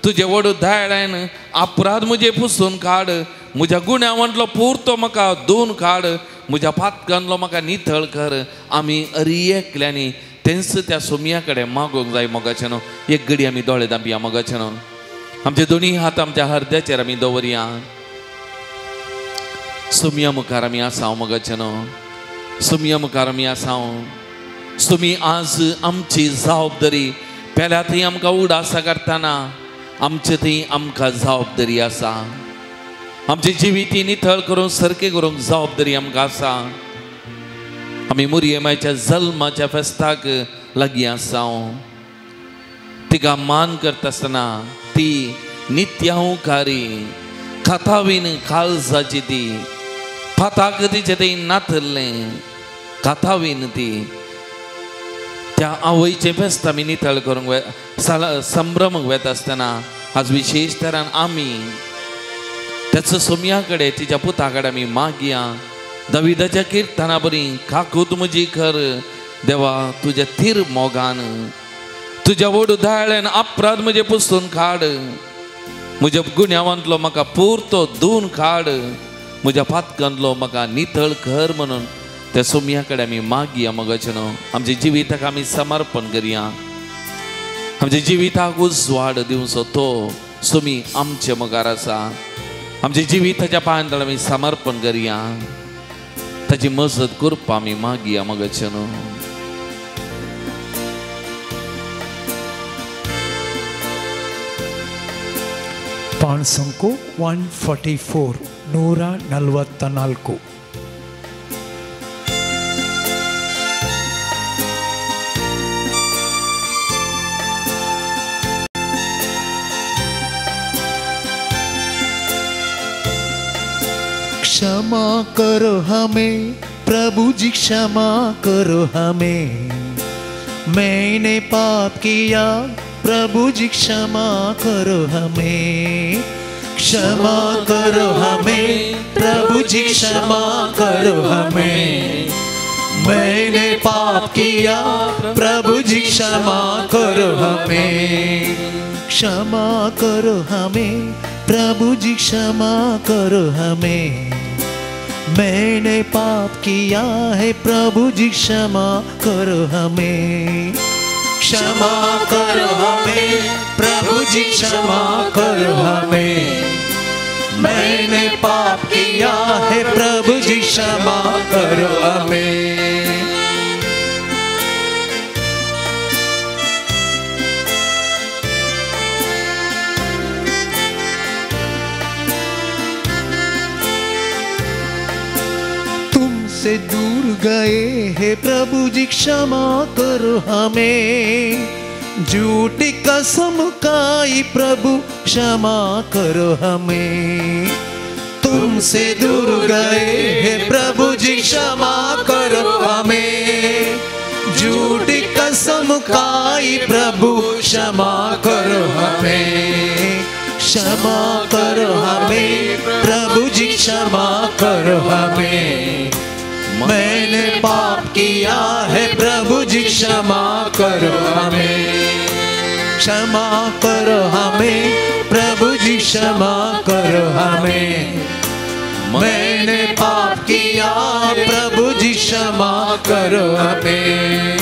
तुजे व्हड दयाळान अपराध म्हजे पुसून काड, म्हज्या गुन्यांवांतलो पुरतो म्हाका धुवन काड, म्हज्या पातकांतलो म्हाका नितळ कर. आमी अरी एकल्यांनी तेंच त्या सोम्या कडेन मागूंक जाय मोगाचें न्हू. एक घडी आमी दोळे धांपया मोगाचें न्हू, आमचे दोनी हात आमच्या हरद्याचेर आमी दवरया. सोम्या मुखार आमी आसा मोगाचें न्हू, सोम्या मुखार आमी आसा. तुमी आज आमची जबाबदारी पेल्या थंय आमकां उडासा करतना आमचे थंय आमकां जबाबदारी आसा, आमची जिविती नितळ करूंक सारकें करूंक जबाबदारी आमकां आसा. आमी मुरयेमाच्या जल्माच्या फेस्ताक लागीं आसा, तिका मान करता आसतना ती नित्यांकारी काथावीन काळजाची ती फाताक तिचें थंय नातल्लें काथावीन ती त्या आवयचें फेस्त आमी नितळ करूंक संभ्रमूंक वेता आसतना आज विशेश तरान आमी त्याच सोम्या कडेन तिच्या पुता कडेन आमी मागया. दाविदाच्या किर्तना बरी काकूत म्हजी कर देवा तुज्या थीर मोगान, तुज्या व्हड दयाळ्यान अपराध म्हजे पुसून काड, म्हज्या गुन्यांवांतलो म्हाका पुरतो धुवन काड, म्हज्या पातकांतलो म्हाका नितळ कर म्हणून त्या सोम्या कडेन आमी मागया. मोगाचें न्हू आमच्या जिविताक आमी समर्पण करया, आमच्या जिविताक उजवाड दिवचो तो सोमी आमचे मुखार आसा. आमच्या जिविताच्या पांयां आमी समर्पण करया, ताची मजत करपा आमी मागया. मोगाचें न्हू ಪಾಣಸಂಕು 144 144. क्षमा करो हमें प्रभु जी, क्षमा करो हमें, मैंने पाप किया प्रभु जी क्षमा करो हमें। क्षमा करो हमें प्रभु जी, क्षमा करो हमें, मैंने पाप किया प्रभु जी क्षमा करो हमें। क्षमा करो हमें प्रभु जी, क्षमा करो हमें, मैंने पाप किया है प्रभु जी क्षमा करो हमें। क्षमा करो हमें प्रभु जी, क्षमा करो हमें, मैंने पाप किया है प्रभु जी क्षमा करो हमें। तुमसे दूर गए हैं प्रभु जी क्षमा करो हमें, झूठी कसम खाई प्रभु क्षमा करो हमें। तुमसे दूर गए हैं प्रभु जी क्षमा करो हमें, झूठी कसम खाई प्रभु क्षमा करो हमें। क्षमा करो हमें प्रभु जी, क्षमा करो हमें, मैंने पाप किया है प्रभु जी क्षमा करो हमें। क्षमा करो हमें प्रभु जी, क्षमा करो हमें, मैंने पाप किया प्रभु जी क्षमा करो हमें।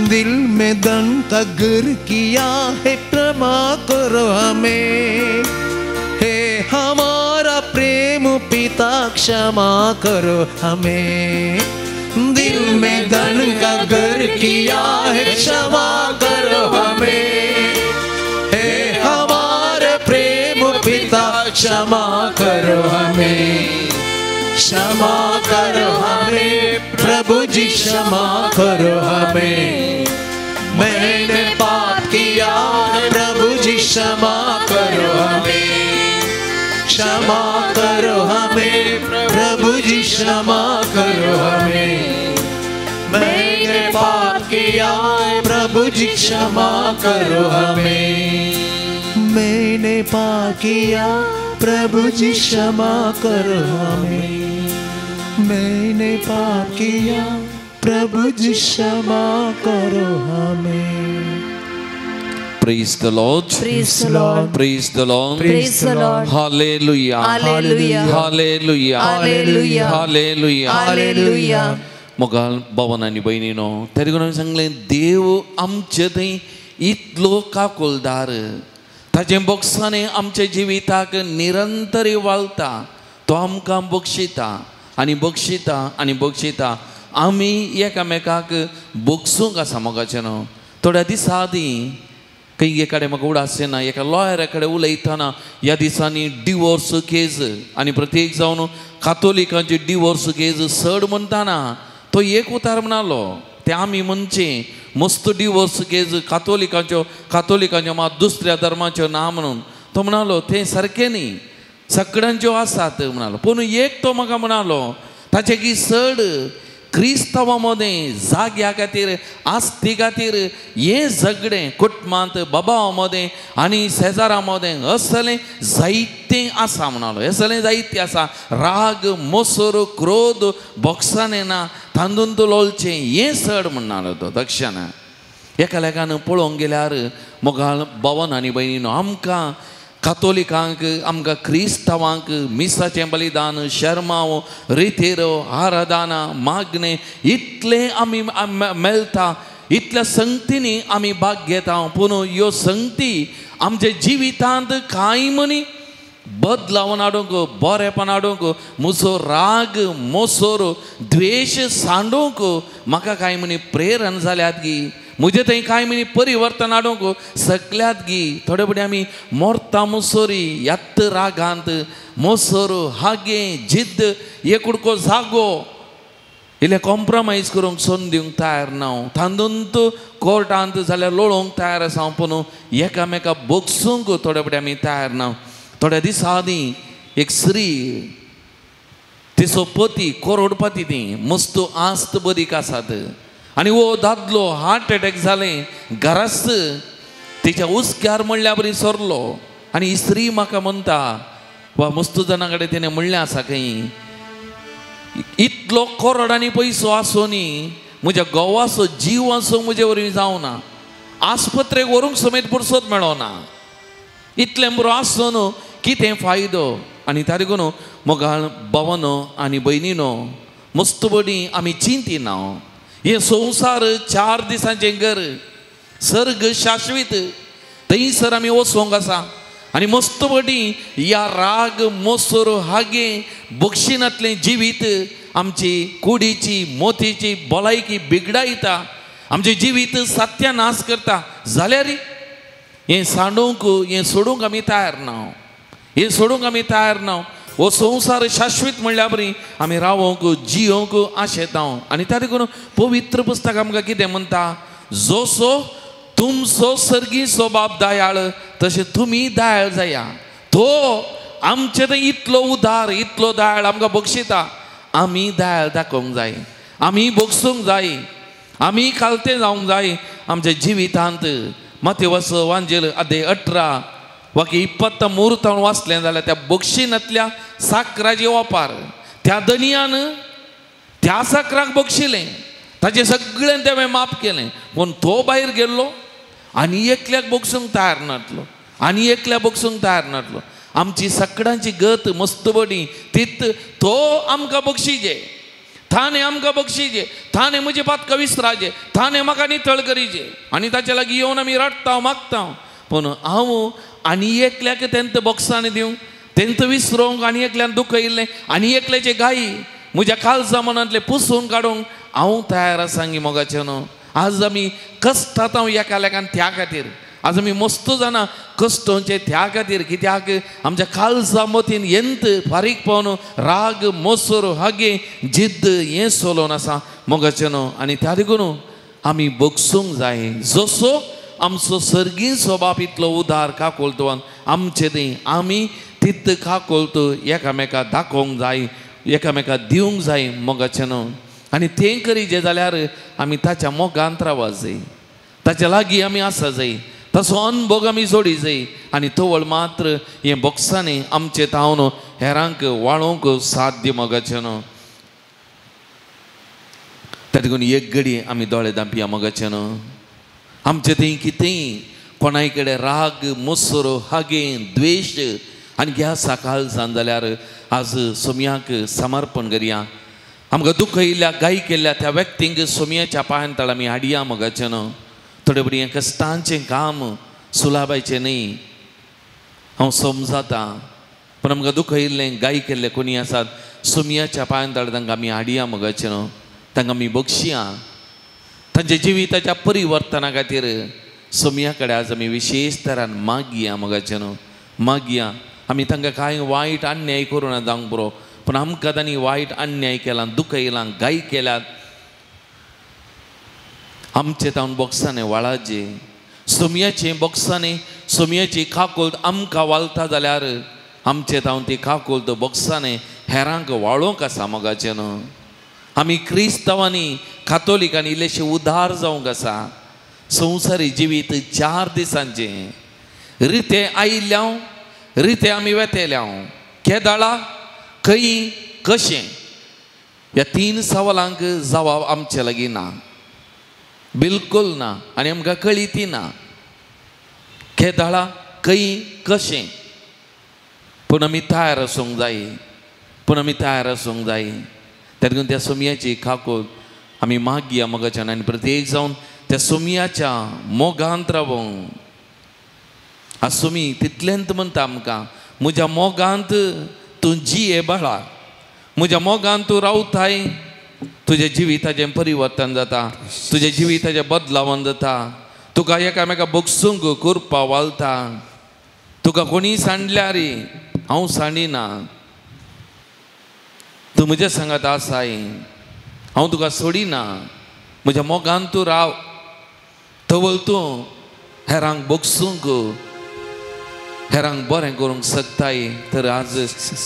दिल में दन का गर किया है क्षमा करो हमें, हे हमारा प्रेम पिता क्षमा करो हमें। दिल में धन का घर किया है क्षमा करो हमें, हे हमारे प्रेम पिता क्षमा करो हमें। क्षमा करो हमें प्रभु जी, क्षमा करो हमें, मैंने पाप किया प्रभु जी क्षमा करो हमें। क्षमा करो हमें प्रभु जी, क्षमा करो हमें, मैंने पाप किया प्रभु जी क्षमा करो हमें। मैंने पाप किया प्रभु जी क्षमा करो हमें, मैंने पाप किया प्रभु जी क्षमा करो हमें। Praise the Lord. Praise the Lord. Praise the Lord. Praise the Lord. Hallelujah. Hallelujah. Hallelujah. Hallelujah. Hallelujah. Hallelujah. मोगाल बावन आनी भयणीनो, तरी कोण सांगलें देव आमचे थंय इतलो काकुलदार, ताचे बोक्सांनी आमच्या जिविताक निरंतर वाळता, तो आमकां बक्षिता आनी बक्षिता आनी बक्षिता. आमी एकामेकाक बक्षूंक आसा मोगाचें न्हू. थोड्या दिसां आदीं खंय एकाडे म्हाका उडास येना, एका लॉयरा कडेन उलयतना ह्या दिसांनी डिवोर्स केज आनी प्रत्येक जावन कातोलिकांची डिवोर्स केज चड म्हणटाना तो एक उतार म्हणालो, ते आमी म्हणचें मस्त डिवोर्स केज कातोलिकांच्यो, कातोलिकांच्यो मात दुसऱ्या धर्माच्यो ना म्हणून. तो म्हणालो तें सारकें न्ही, सगळ्यांच्यो आसात म्हणालो. पूण एक तो म्हाका म्हणालो ताचे की चड क्रिस्तांवा मदें जाग्या खातीर आस्ती खातीर हें झगडें कुटुंबांत बाबा मदें आनी शेजारा मदें असलें जायतें आसा म्हणालो. असलें जायतें आसा. राग मोसोर क्रोध बोक्साने ना तांदून लोलचें हें चड म्हणणालो तो दक्षिणा. एका लेखान पळोवंक गेल्यार मोगाळ भवन आनी भयणीनो आमकां कातोलिकांक आमकां क्रिस्तांवांक मिसाचें बलिदान शर्माव रितेरो आराधना मागणें इतलें आमी मेळटा इतल्या संगतींनी आमी भाग घेता. पूण ह्यो संगती आमच्या जिवितांत कांय मनी बदलावन हाडूंक बरेपण हाडूंक म्हजो राग मोसोर द्वेश सांडूंक म्हाका कांय मनी प्रेरण जाल्यात गी म्हजें थंय कांय मनी परिवर्तन हाडूंक सगल्यात गी. थोडे फुडें आमी मोरता मोसोरी यात्त रागांत मोसोर हागे जिद्द एक कुडको जागो इल्लें कॉम्प्रोमायज करूंक सोन दिवंक तयार ना हांव. तातूंत कोर्टांत जाल्यार लोळोवंक तयार आसा हांव पूण एकामेका बोगसूंक थोडे फुडें आमी तयार ना. थोड्या दिसां आदीं एक स्त्री तिचो पती करोडपती ती मस्त आस्त बरीक आसात आनी हो दादलो हार्ट एटॅक जालें घराच तिच्या हुस्क्यार म्हणल्या बरी सरलो. आनी ही स्त्री म्हाका म्हणटा वा मस्त जाणां कडेन तिणें म्हणलें आसा खंय इतलो करोडांनी पयसो आसूं न्ही म्हज्या घोवाचो जीव आसूं म्हजे वरवीं जावना आस्पत्रेक व्हरूंक समेत पुरसोत मेळोना इतलें बरो आसून न्हू कितें फायदो. आनी ताका लागून मोगाळ भावानो आनी भयणीनो मस्त बरी आमी चिंतिना. हें संवसार 4 दिसांचें घर सर्ग शाश्वीत थंयसर आमी वचोंक आसा. आनी मस्त बरी ह्या राग मोसोर हागे बक्षिणांतलें जिवीत आमची कुडीची मोतीची भलायकी बिगडायता आमचें जिवीत सत्यानाश करता. जाल्यार हें सांडूंक हें सोडूंक आमी तयार ना हें सोडूंक आमी तयार ना. हो संवसार शाश्वीत म्हणल्या बरी आमी रावोंक जियोंक आशेता. आनी त्या देखून पवित्र पुस्तक आमकां कितें म्हणटा जसो तुमचो सर्गीचो बाप दयाळ तशें तुमी दयाळ जाया. तो आमचे थंय इतलो उदार इतलो दयाळ आमकां बक्षिता. आमी दयाळ दाखोवंक जाय आमी बक्षूंक जाय आमी खालते जावंक जाय आमच्या जिवितांत. मातेवस वांजेल अध्याय 18 वाकी 23 तावन वाचलें जाल्यार त्या बक्षिणांतल्या साकराचे वापर त्या दनयान त्या साकराक बक्षिलें ताचें सगळें तें माफ केलें पूण तो भायर गेल्लो आनी एकल्याक बक्षूंक तयार नासलो आनी एकल्या बक्षूंक तयार नासलो. आमची सगळ्यांची गत मस्त बरी तीत तो आमकां बक्षिजे थाने आमकां बक्षिजे थाने म्हजे पातकां विसराजे थाने म्हाका नितळ करीजे आनी ताच्या लागीं येवन आमी रडटा मागता. पूण हांव आनी एकल्याक तेंत बॉक्सांनी दिवंक तेंत विसरोंक आनी एकल्यान दुखयल्लें आनी एकल्याचे गायी म्हज्या काळजा मनांतलें पुसून काडूंक हांव तयार आसा गी मोगाचें न्हू. आज आमी कश्टात हांव एका लेखान त्या खातीर आज आमी मस्त जाणां कश्टोंचे त्या खातीर कित्याक आमच्या काळजा मतीन यंत फारीक पावन राग मोसोर हागे जिद्द हें सोलोवन आसा मोगाचें न्हू. आनी त्या देखून आमी बगसूंक जाय जसो आमचो सर्गीचो बाप इतलो उदार काकोलतवान आमचे थंय आमी तित काकोलत एकामेका दाखोवंक जाय एकामेका दिवंक जाय मोगाचें न्हू. आनी तें करीजे जाल्यार आमी ताच्या मोगांत रावा जाय ताच्या लागीं आमी आसा जाय तसो अनभोग आमी जोडी जाय. आनी तवळ मात्र हें बॉक्सांनी आमचे तावन हेरांक वाळोवंक साध्य मोगाचें न्हू. त्या देखून एक घडी आमी दोळे धांपया मोगाचें न्हू. आमचे थंय कितेंय कोणाय कडेन राग मोसरो हागे द्वेश आनी घ्या काळजान जाल्यार आज सोमयाक समर्पण करया. आमकां दुखयल्ल्या गाय केल्ल्या त्या व्यक्तींक सोमयाच्या पांयान तळ आमी हाडया मोगाचें न्हू. थोडे फुडें हें कश्टांचें काम सुलाबायचें न्ही हांव समजाता पूण आमकां दुखयल्लें गाय केल्लें कोणी आसात सोमयाच्या पांयान तळ तांकां आमी हाडया मोगाचें न्हू. तांकां आमी बक्षिया तांच्या जिविताच्या परिवर्तना खातीर सोमया कडेन आज आमी विशेश तरान मागया मोगाचें न्हू. मागया आमी तांकां कांय वायट अन्याय करूं ना जावंक बरो पूण आमकां तांणी वायट अन्याय केला दुखयलां गाय केल्यात आमचे तावन बॉक्सांनी वाळाचे सोमयाचे बॉक्सांनी सोमयाची काकोलत आमकां वाळता जाल्यार आमचे तावन ती काकोलत बॉक्सांनी हेरांक वाळोवंक आसा मोगाचें न्हू. आमी क्रिस्तांवांनी कातोलिकांनी इल्लेशे उदार जावंक आसा. संवसारी जिवीत 4 दिसांचें. रिते आयिल्ल्या रिते आमी वेतेल्या. केदाळा खंय कशें ह्या 3 सवालांक जवाब आमचे लागीं ना, बिलकुल ना, आनी आमकां कळी ती ना. केदाळा खंय कशें. पूण आमी तयार आसूंक जाय, पूण आमी तयार आसूंक जाय. तेन्ना त्या सोमयाची काकूत आमी मागया मोगाच्यान आनी प्रत्येक जावन त्या सोमयाच्या मोगांत रावोंक. आज सोमी तितलेंत म्हणटा आमकां, म्हज्या मोगांत तूं जिये बाळा, म्हज्या मोगांत तूं रावताय, तुज्या जिविताचें परिवर्तन जाता, तुज्या जिविताचें बदलावन जाता, तुका एकामेका बगसूंक करपा वालता. तुका कोणीय सांडल्यार हांव सांडिना, तूं म्हज्या सांगात आसाय, हांव तुका सोडिना, म्हज्या मोगान तूं राव. तवल तूं हेरांक बगसूंक हेरांक बरें करूंक शकताय. तर आज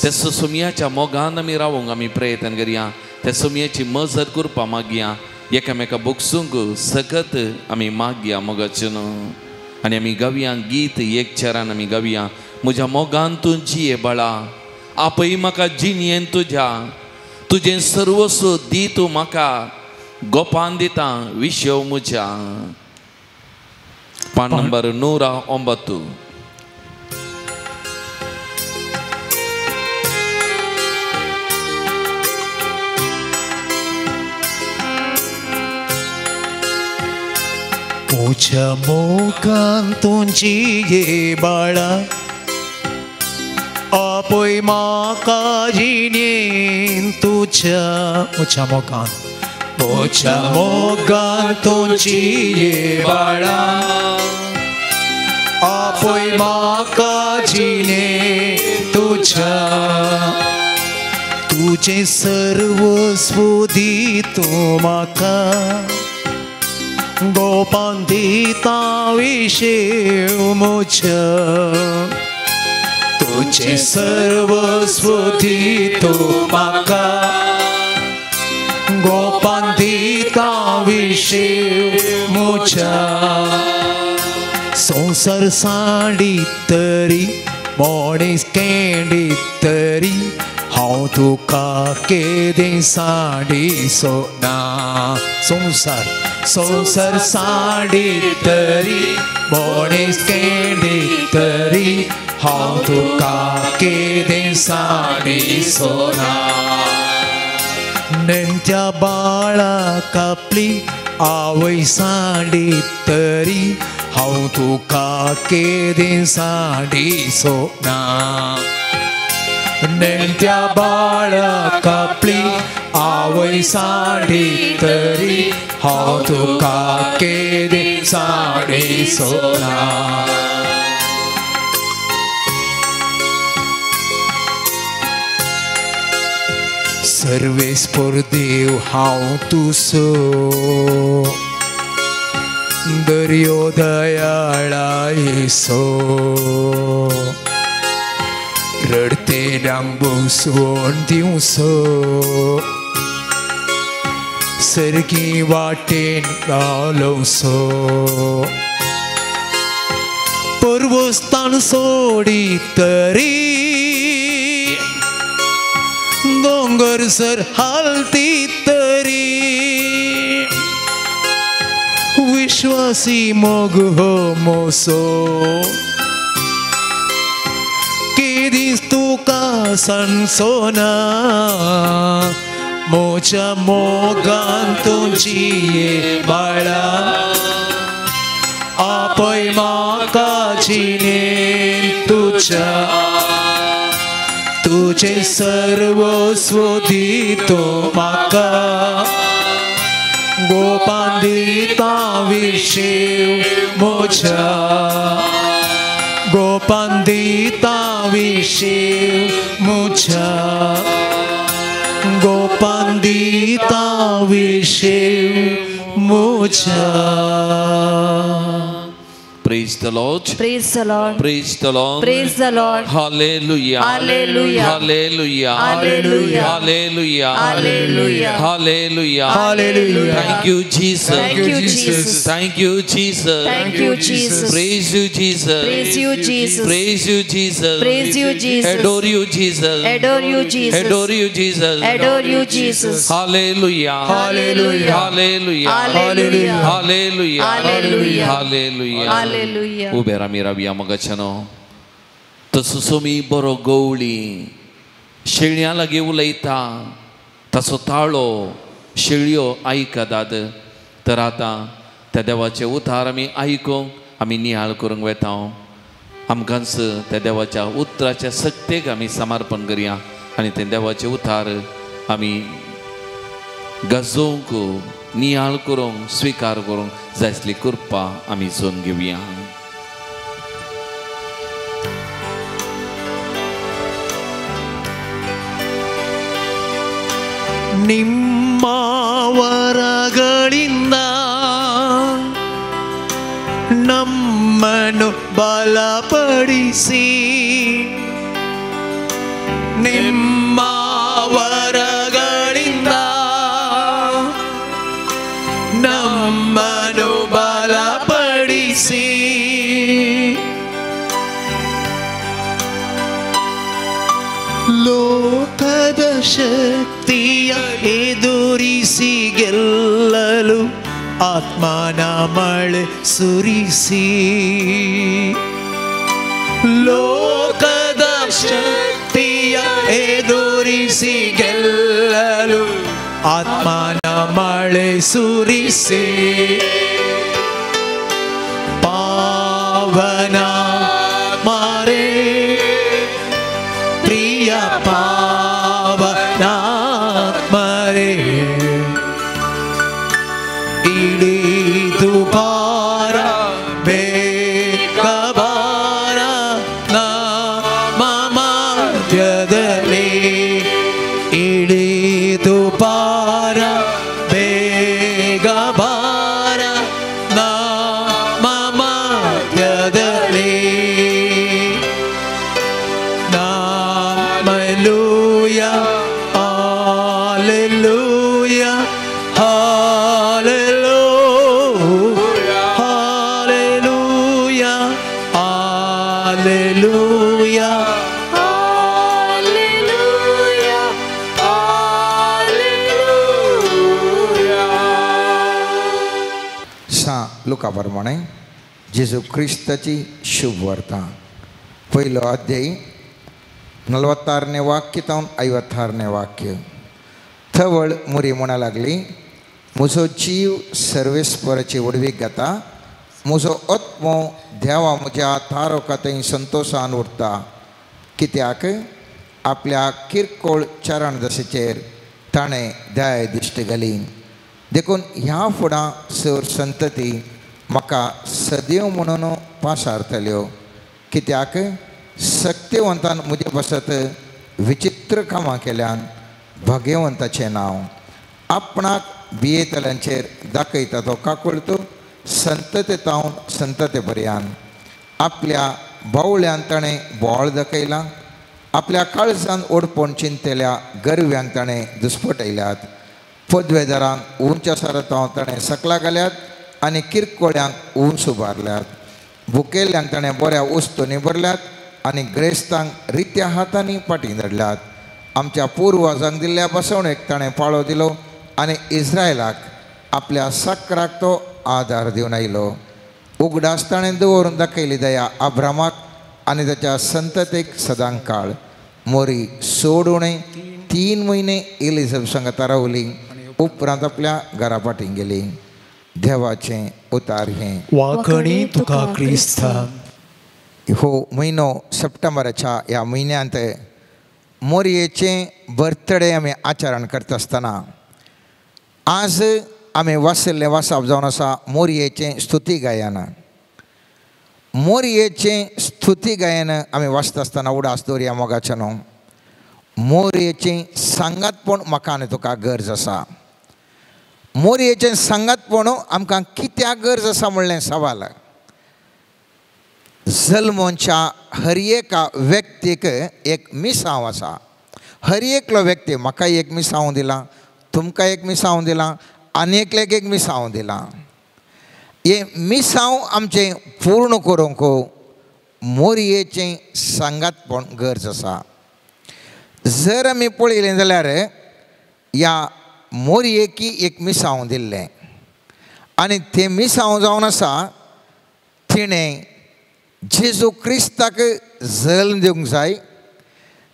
त्या सोमयाच्या मोगान आमी रावूंक आमी प्रयत्न करया, त्या सोमयाची मजत करपा मागया, एकामेका बगसूंक सकत आमी मागया मोगाचें न्हू. आनी आमी गावया गीत एक चरान आमी गावया, म्हज्या मोगान तूं जिये बाळा, आपय म्हाका जिणयेन तुज्या, तुजें सर्वस्व दी तूं म्हाका, गोपान दिता विशव म्हज्या. पान नंबर 109. तुझ्या मोगान तूं जिये बाळा, आपय म्हाका जिणेन तुज्या. तुझ्या मोगान, तुझ्या मोगान तूं जिये बाळा, आपय म्हाका जिणेन तुज्या. तुजें सर्वस्व दी तूं म्हाका, गोपान दिता विशेव म्हज्या. तुजें सर्वस्व दी तूं म्हाका, गोपान दिता विशेव म्हज्या. संवसार सांडी तरी मनीस केंडी तरी, हांव तुका केदें सांडिसो ना. संवसार संवसार सांडी तरी मनीस केंडी तरी, हांव तुका केदें सांडिसो ना. नेणट्या बाळा कापली आवय सांडी तरी, हांव तुका केदें सांडिसो ना. नेणट्या बाळा कापली आवय सांडी तरी, हांव तुका केदें सांडिसो ना. सर्वेस्पर देव हांव तुसो, दर्यो दयाळा येसो, रडतेल्यांक बसवण दिवसो, सरकी वाटेन घालोवसो. पर्वस्थान सोडी तरी दोंगर सर हालती तरी, विश्वासी मोग हो मोसो, केदीस तुका सांगचो ना. म्हज्या मोगान तूं जिये बाळा, आपय म्हाका जिणेन तुज्या. तुजें सर्वस्व दी तूं म्हाका, गोपान दिता विशेव म्हज्या. गोपान दिता विशेव म्हज्या, गोपान दिता विशेव म्हज्या. Praise the Lord. Praise the Lord. Praise the Lord. Praise the Lord. Hallelujah. Hallelujah. Hallelujah. Hallelujah. Hallelujah. Hallelujah. Hallelujah. Hallelujah. Thank you, Jesus. Thank you, Jesus. Thank you, Jesus. Thank you, Jesus. Praise you, Jesus. Praise you, Jesus. Praise you, Jesus. Praise you, Jesus. Adore you, Jesus. Adore you, Jesus. Adore you, Jesus. Adore you, Jesus. Hallelujah. Hallelujah. Hallelujah. Hallelujah. Hallelujah. Hallelujah. Hallelujah. Hallelujah. Uber आमी रावया मगाच्यानो. तसो सोमी बरो गवळी शेळयां लागीं उलयता ताचो ताळो शेळयो आयकतात. तर आतां त्या देवाचे उतार आमी आयकूंक आमी निहाळ करूंक वेता. आमकांच त्या देवाच्या उतराच्या सक्तेक आमी समर्पण करया आनी ते देवाचे उतार आमी गाजोवंक निहाळ करूंक स्विकार करूंक जाय आसली कृपा आमी जोन घेवया. ನಿಮ್ಮ ವರಗಳಿಂದ ನಮ್ಮನ್ನು ಬಲಪಡಿಸಿ, ನಿಮ್ಮ ವರಗಳಿಂದ ನಮ್ಮನ್ನು ಬಲಪಡಿಸಿ, ಲೋಕದ ಶಕ್ತಿಯ ಎದುರಿಸಿ ಗೆಲ್ಲಲು ಆತ್ಮನ ಮಳೆ ಸುರಿಸಿ, ಲೋಕದ ಶಕ್ತಿಯ ಎದುರಿಸಿ ಗೆಲ್ಲಲು ಆತ್ಮನ ಮಳೆ ಸುರಿಸಿ, ಪಾವನ ಮಾರೇ ಪ್ರಿಯ ಪಾವನಾತ್ಮರೇ, ಇಳಿದು ಬಾರ ಬೇಗ ಬಾರ ನಮ್ಮ ಮಧ್ಯದಲ್ಲಿ, ಇಳಿದು ಬಾರ ಬೇಗ ಬಾರ ನಮ್ಮ ಮಧ್ಯದಲ್ಲಿ. Hallelujah, hallelujah, hallelujah, hallelujah, hallelujah, Hallelujah. Hallelujah. सा लुका प्रमाणे जेजू क्रिस्ताची शुभ वार्ता पयलो अध्याय 46 वाक्य तावन 56 वाक्य. थवळ मुरी म्हणा लागली, म्हजो जीव सर्वेस्पराची व्हडवीक गाता, म्हजो आत्मो देवा म्हज्या तारोका थंय संतोशान उरता, कित्याक आपल्या किरकोळ चरण दशेचेर ताणें दया दिश्ट घाली. देखून ह्या फुडां सर संतती म्हाका सदैव म्हणून पासारतल्यो, कित्याक सक्तेवंतान म्हजे पासत विचित्र कामां केल्यान भाग्यवंताचें नांव आपणाक भियेतल्यांचेर दाखयता तो काकुळतो संतते तावन संतते पर्यान. आपल्या बावळ्यान ताणें बोळ दाखयलां, आपल्या काळजान ओडपण चिंतल्या गरव्यांक ताणें दुस्पटयल्यात, पदवेदारांक उंच आसार ताणें सकला घाल्यात आनी किरकोळ्यांक उंच उबारल्यात, भुकेल्ल्यांक ताणें बऱ्या वस्तूंनी भरल्यात आनी ग्रेस्तांक रित्या हातांनी फाटीं धाडल्यात. आमच्या पुर्वजांक दिल्ल्या बसवणेक ताणें पाळो दिलो आनी इस्रायलाक आपल्या साकराक तो आदार दिवन आयलो. उगडास ताणें दवरून दाखयली दया अब्रामाक आनी ताच्या संततेक सदांकाळ. मोरी सोडून 3 म्हयने एलिझाबेथ सांगाता रावली, उपरांत आपल्या घरा फाटीं गेली. देवाचें उतार हें. वाखणी तुका क्रिस्ता. हो म्हयनो सप्टेंबराच्या ह्या म्हयन्यांत मोरयेचें बर्थडे आमी आचरण करता आसतना आज आमी वाचिल्लें वाचप जावन आसा मोरयेचें स्तुती गायन. मोरयेचें स्तुती गायन आमी वाचता आसतना उडास दवरया मोगाचें न्हू, मोरयेचें सांगातपण म्हाका आनी तुका गरज आसा. मोरयेचें सांगातपण आमकां कित्याक गरज आसा म्हणलें सवाल. जल्मोच्या हर एका व्यक्तीक एक मिसांव आसा. हर एकलो व्यक्ती, म्हाका एक मिसांव दिलां, तुमकां एक मिसांव दिलां, आनी एकल्याक एक मिसांव दिलां. हें मिसांव आमचें पूर्ण करूंक मोरयेचें सांगातपण गरज आसा. जर आमी पळयलें जाल्यार ह्या मोरयेकी एक मिसांव दिल्लें आनी तें मिसांव जावन आसा तिणें जेजू क्रिस्ताक जल्म दिवंक जाय.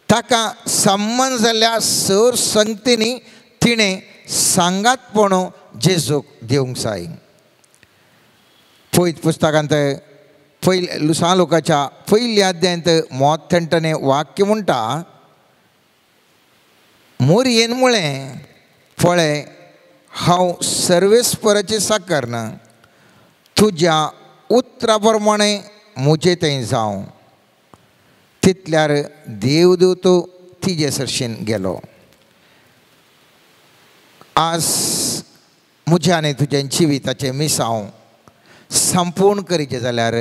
ताका संबंद जाल्ल्या सर संगतींनी तिणें सांगातपण जेजूक दिवंक जाय. पयत पुस्तकांत पयल्या लुसां लोकाच्या पयल्या अध्यायांत मोठ्ठ्याने वाक्य म्हणटा, मोरयेन म्हळें, पळय हांव सर्वेस्पराची साकर ना, तुज्या उतरा प्रमाणे म्हजे थंय जावं. तितल्यार देवदूत तिजे सरशीन गेलो. आज म्हज्या आनी तुज्या जिविताचें मिसांव संपूर्ण करीचें जाल्यार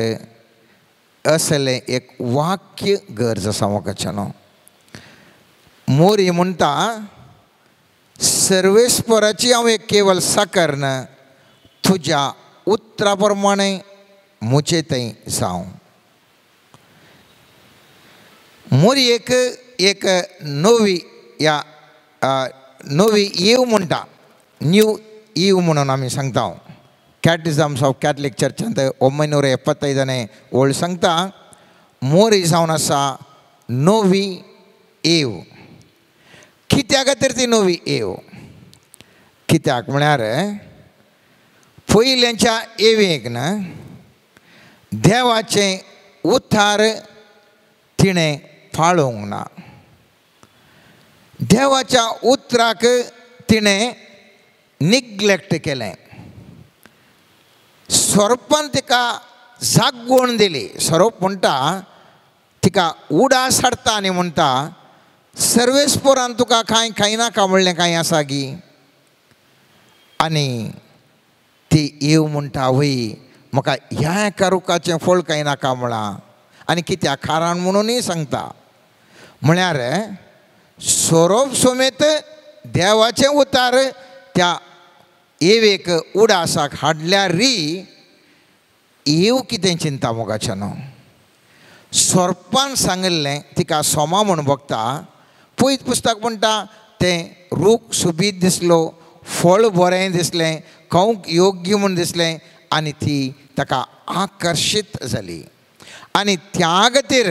असलें एक वाक्य गरज आसा म्हाका न्हू. मोरी म्हणटा, सर्वेस्पराची हांव एक केवल साकर ना, तुज्या उतरा प्रमाणे म्हजे थंय जावं. मोरयेक एक नवी या नवी ईव म्हणटा, न्यू ईव म्हणून आमी सांगता. कॅटिझम्स ऑफ कॅथलीक चर्चांत 975 ओळ सांगता, मोरी जावन आसा नवी एव. कित्या खातीर ती नवी एव? कित्याक म्हळ्यार पयल्यांच्या एवेक ना देवाचें उतार तिणें पाळोवंक ना, देवाच्या उतराक तिणें निग्लेक्ट केलें. सोरोपान तिका जागवण दिली. सोरोप म्हणटा तिका उडास हाडटा आनी म्हणटा, सर्वेस्परान तुका कांय खायनाका म्हणलें कांय आसा गी? आनी ती येव म्हणटा, वय म्हाका ह्या एका रुखाचें फळ कांय नाका म्हळां. आनी कित्याक कारण म्हणूनय सांगता. म्हळ्यार सोरोप समेत देवाचें उतार त्या एवेक उडासाक हाडल्यार री एव कितें चिंता मोगाचें न्हू. सोरपान सांगिल्लें तिका सोमा म्हूण भोगता. पयत पुस्तक म्हणटा तें रूख सोबीत दिसलो, फळ बरें दिसलें, खावंक योग्य म्हूण दिसलें आनी ती ताका आकर्शीत जाली. आनी त्या खातीर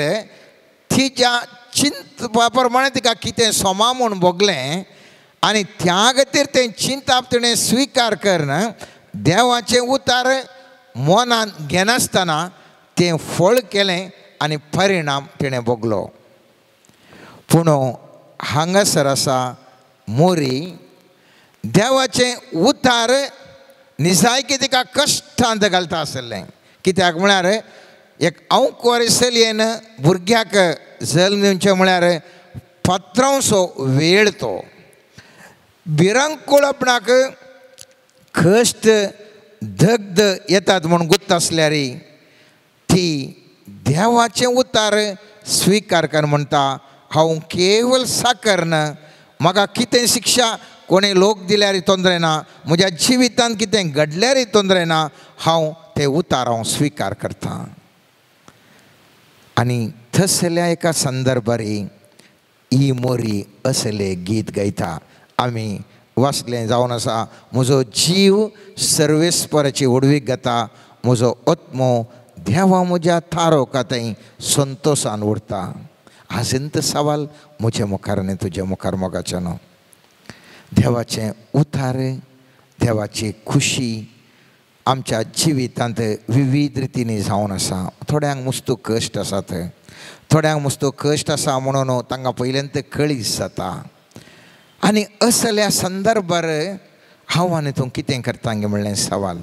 तिच्या चिंतपा प्रमाणे तिका कितें सोमा म्हूण भोगलें आनी त्या खातीर तें चिंताप तिणें स्विकार करून देवाचें उतार मनान घेनासतना तें फळ केलें आनी परिणाम तिणें भोगलो. पूण हांगासर आसा मोरी देवाचें उतार निजायकी तिका कश्टांत घालता आसलें. कित्याक म्हळ्यार एक अंकुर चलयेन भुरग्याक जल्म दिवचें म्हळ्यार पत्रांचो वेळ तो भिरांकूळ आपणाक कश्ट दग्ध येतात म्हूण गुत्त आसल्यार ती देवाचें उतार स्विकार कर म्हणटा, हांव केवल साकर ना, म्हाका कितें शिक्षा कोणें लोक दिल्यार तोंदरे ना, म्हज्या जिवितांत कितें घडल्यार तोंदरे ना, हांव तें उतार हांव स्विकार करता. आनी थसल्या एका संदर्भार ही मोरी असलें गीत गायता. आमी वाचलें जावन आसा, म्हजो जीव सर्वेस्पराची व्हडवीक घेता, म्हजो आत्मो देवा म्हज्या थारोका थंय संतोशान उरता. आजंत सवाल म्हजे मुखार आनी तुजे मुखार मोगाचें न्हू. देवाचें उतार, देवाची खुशी आमच्या जिवितांत विविध रितींनी जावन आसा. थोड्यांक मुस्तू कश्ट आसात, थोड्यांक मुस्तू कश्ट आसा म्हणून तांकां पयल्यान कळीस जाता. आनी असल्या संदर्भार हांव आनी तूं कितें करता गे म्हणलें सवाल.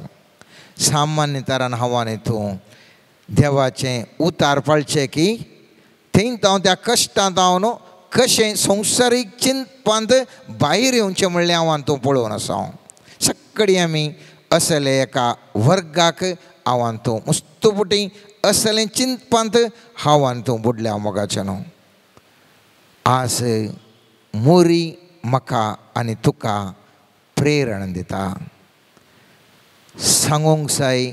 सामान्य तरान हांव आनी तूं देवाचें उतार पाळचें की थंय हांव त्या कश्टांत हांव न्हू कशें संवसारीक चिंतपांत भायर येवचें म्हणलें हांव आनी तूं पळोवन आसा. सगळीं आमी असले एका वर्गाक हांव आनी तूं मुस्तुपुटी असलें चिंतपांत हांव आनी तूं बुडल्या मोगाचें न्हू. आज मोरी म्हाका आनी तुका प्रेरणा दिता. सांगूंक जाय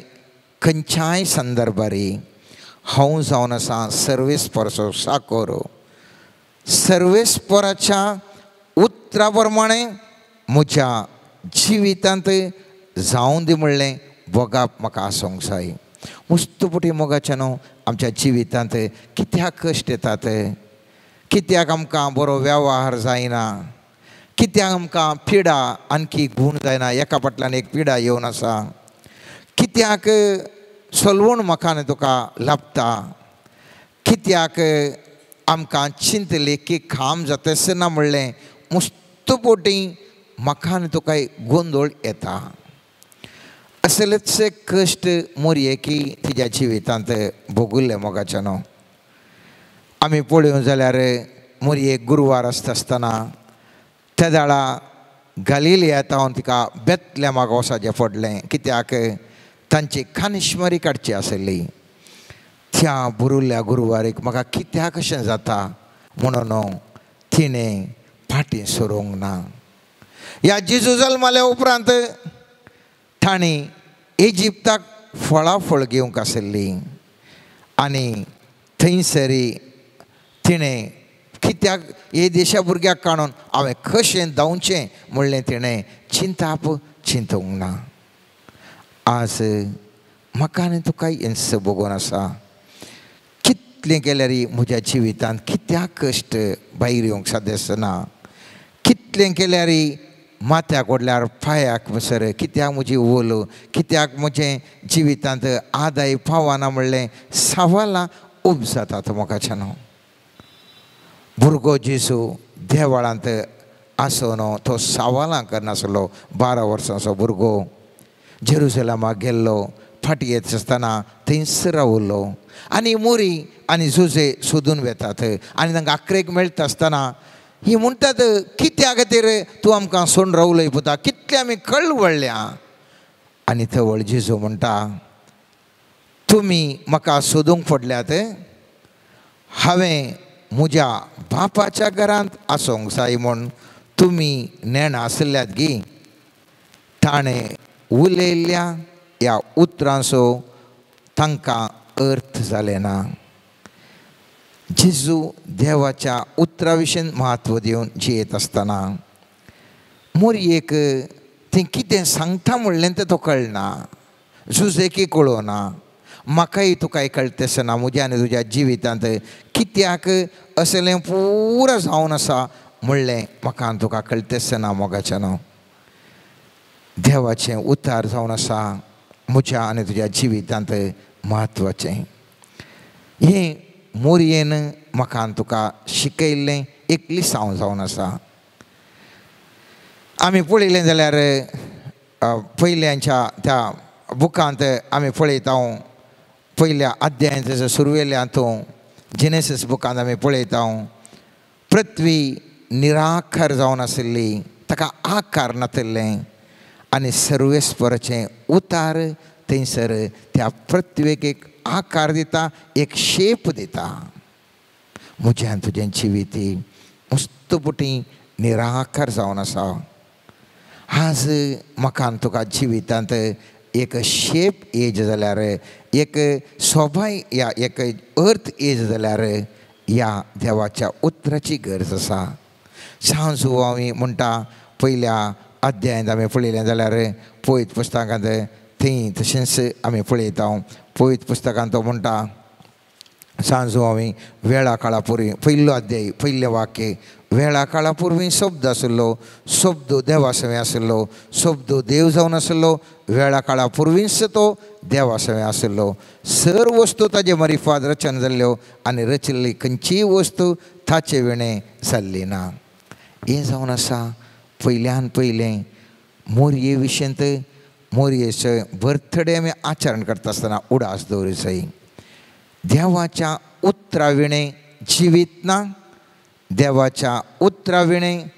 खंयच्याय संदर्भार हांव जावन आसा सर्वेस्परचो साकोर. सर्वेस्पराच्या उतरा प्रमाणें म्हज्या जिवितांत जावं दी म्हणलें भोगाप म्हाका आसूंक जाय. मुस्तुपुटी मोगाचें न्हू आमच्या जिवितांत कित्याक कश्ट येतात, कित्याक आमकां बरो वेव्हार जायना, कित्याक आमकां पिडा आणखी गूण जायना, एका फाटल्यान एक पिडा येवन आसा, कित्याक सलवण म्हाका आनी तुका लाभता, कित्याक आमकां चिंतलें की काम जाता ना म्हणलें मुस्तुपोटी म्हाका आनी तुका गोंदळ येता. असलेच कश्ट मोरयेकी तिज्या जिवितांत भोगुल्ले मोगाचें न्हू. आमी पळोवंक जाल्यार मोरयेक गुरवार आसता आसतना त्या दाळा गालिलिया तावन तिका बेतलेमाक वचपाचें पडलें, कित्याक तांची खानिश्मरी काडची आसली. त्या बुरुल्ल्या गुरवारीक म्हाका कित्याक कशें जाता म्हणून तिणें फाटीं सरूंक ना. ह्या जेजू जल्माल्या उपरांत तांणी इजिप्ताक फळाफळ घेवंक आसली आनी थंयसरी तिणें कित्याक हे देशा भुरग्याक काडून हांवें कशें धांवचें म्हणलें तिणें चिंताप चिंतूंक ना. आज म्हाका आनी तुका हेंच भोगून आसा. कितलें केल्यार म्हज्या जिवितांत कित्याक कश्ट भायर येवंक सादेसना, कितलें केल्यार माथ्याक ओडल्यार पांयाक म्हणसर कित्याक म्हजी ओलो, कित्याक म्हजें जिवितांत आदाय पावना म्हणलें सवालां उब जातात मोगाच्यान. भुरगो जेजू देवळांत आसून तो सवालां करनासलो. 12 वर्सांचो भुरगो जेरुसलेमाक गेल्लो, फाटीं येत आसतना थंयच रावलो आनी मोरी आनी जुजे सोदून वेतात आनी तांकां आकरेक मेळटा आसतना ही म्हणटात कित्या खातीर तूं आमकां सोडून रावलोय पुता, कितले आमी कळवळ्ळ्या. आनी थवळ जेजू म्हणटा तुमी म्हाका सोदूंक पडल्यात, हांवें म्हज्या बापाच्या घरांत आसूंक जाय म्हूण तुमी नेणा आसल्यात गी. ताणें उलयल्ल्या ह्या उतरांचो तांकां अर्थ जालें ना. जेजू देवाच्या उतरा विशीं म्हत्व दिवन जियेत आसतना मोरयेक तें कितें सांगता म्हणलें तें तो कळना, जुजेकी कळना, म्हाकाय तुकाय कळटा ना म्हज्या आनी तुज्या जिवितांत कित्याक असलें पुरो जावन आसा म्हणलें म्हाका आनी तुका कळटा ना. मोगाचें न्हू देवाचें उतार जावन आसा म्हज्या आनी तुज्या जिवितांत म्हत्वाचें. हें मोरयेन म्हाका आनी तुका शिकयल्लें एक लिसांव जावन आसा. आमी पळयलें जाल्यार पयल्यांच्या त्या बुकांत आमी पळयता, पयल्या अध्यायांत सुरवेल्या हातूंत जेनेसीस बुकांत आमी पळयता पृथ्वी निराकार जावन आशिल्ली, ताका आकार नातिल्लें आनी सर्वेस्पराचें उतार थंयसर त्या पृथ्वेक एक आकार दिता, एक शेप दिता. म्हजें आनी तुजें जिवीत मुस्तपुटी निराकार जावन आसा. आज म्हाका आनी तुका जिवितांत एक शेप येज जाल्यार, एक सोबाय या एक अर्थ येज जाल्यार ह्या देवाच्या उतराची गरज आसा. सांजू आमी म्हणटा पयल्या अध्यायांत आमी पळयलें जाल्यार पवित्र पुस्तकांत थंय तशेंच आमी पळयता. पवित्र पुस्तकांत तो म्हणटा सांजू आमी वेळा काळा पुर्वी, पयलो अध्याय पयलें वाक्य, वेळा काळा पुर्वी शब्द आशिल्लो, शब्द देवा सवें आशिल्लो, शब्द देव जावन आशिल्लो, वेळा काळा पुर्वीच तो देवा सवें आशिल्लो. सर्व वस्तू ताजे मरिफाद रचन जाल्ल्यो आनी रचिल्ली खंयचीय वस्तू ताचे विणें जाल्ली ना. हें जावन आसा पयल्यान पयलें मोरये विशयंत मोरयेचो बर्थडे आमी आचरण करता आसतना उडास दवरूंक जाय. देवाच्या उतरा विणें जिवीत ना, देवाच्या उतरा विणें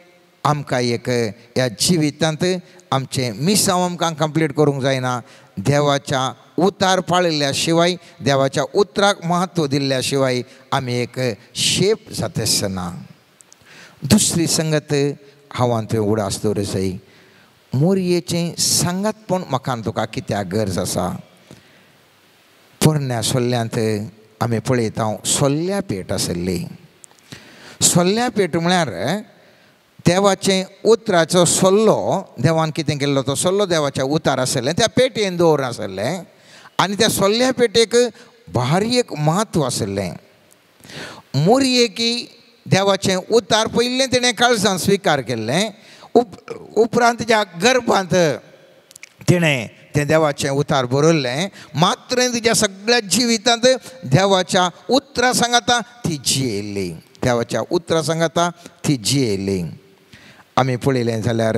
आमकां एक ह्या जिवितांत आमचें मिसांव आमकां कंप्लीट करूंक जायना. देवाच्या उतार पाळिल्ल्या शिवाय, देवाच्या उतराक महत्व दिल्ल्या शिवाय आमी एक शेप जाता आसतना. दुसरी संगत हांव तुवें उडास दवर जाय, मोरयेचें सांगातपण म्हाका आनी तुका कित्याक गरज आसा. पोरण्या सोल्ल्यांत आमी पळयता सोल्ल्या पेट आसली. सोल्ल्या पेट म्हळ्यार देवाचें उतराचो सोल्लो, देवान कितें केल्लो तो सोल्लो देवाच्या उतार आसलें, त्या पेटयेन दवर आसलें आनी त्या सोल्ल्या पेटेक भारी एक म्हत्व आसलें. मोरयेकी देवाचें उतार पयलें तिणें काळजान स्विकार केल्लें, उपरांत तिच्या गर्भांत तिणें तें देवाचें उतार बरयल्लें. मात्र तिच्या सगळ्या जिवितांत देवाच्या उतरा सांगाता ती जियेल्ली, देवाच्या उतरा सांगाता ती जियेल्ली. आमी पळयलें जाल्यार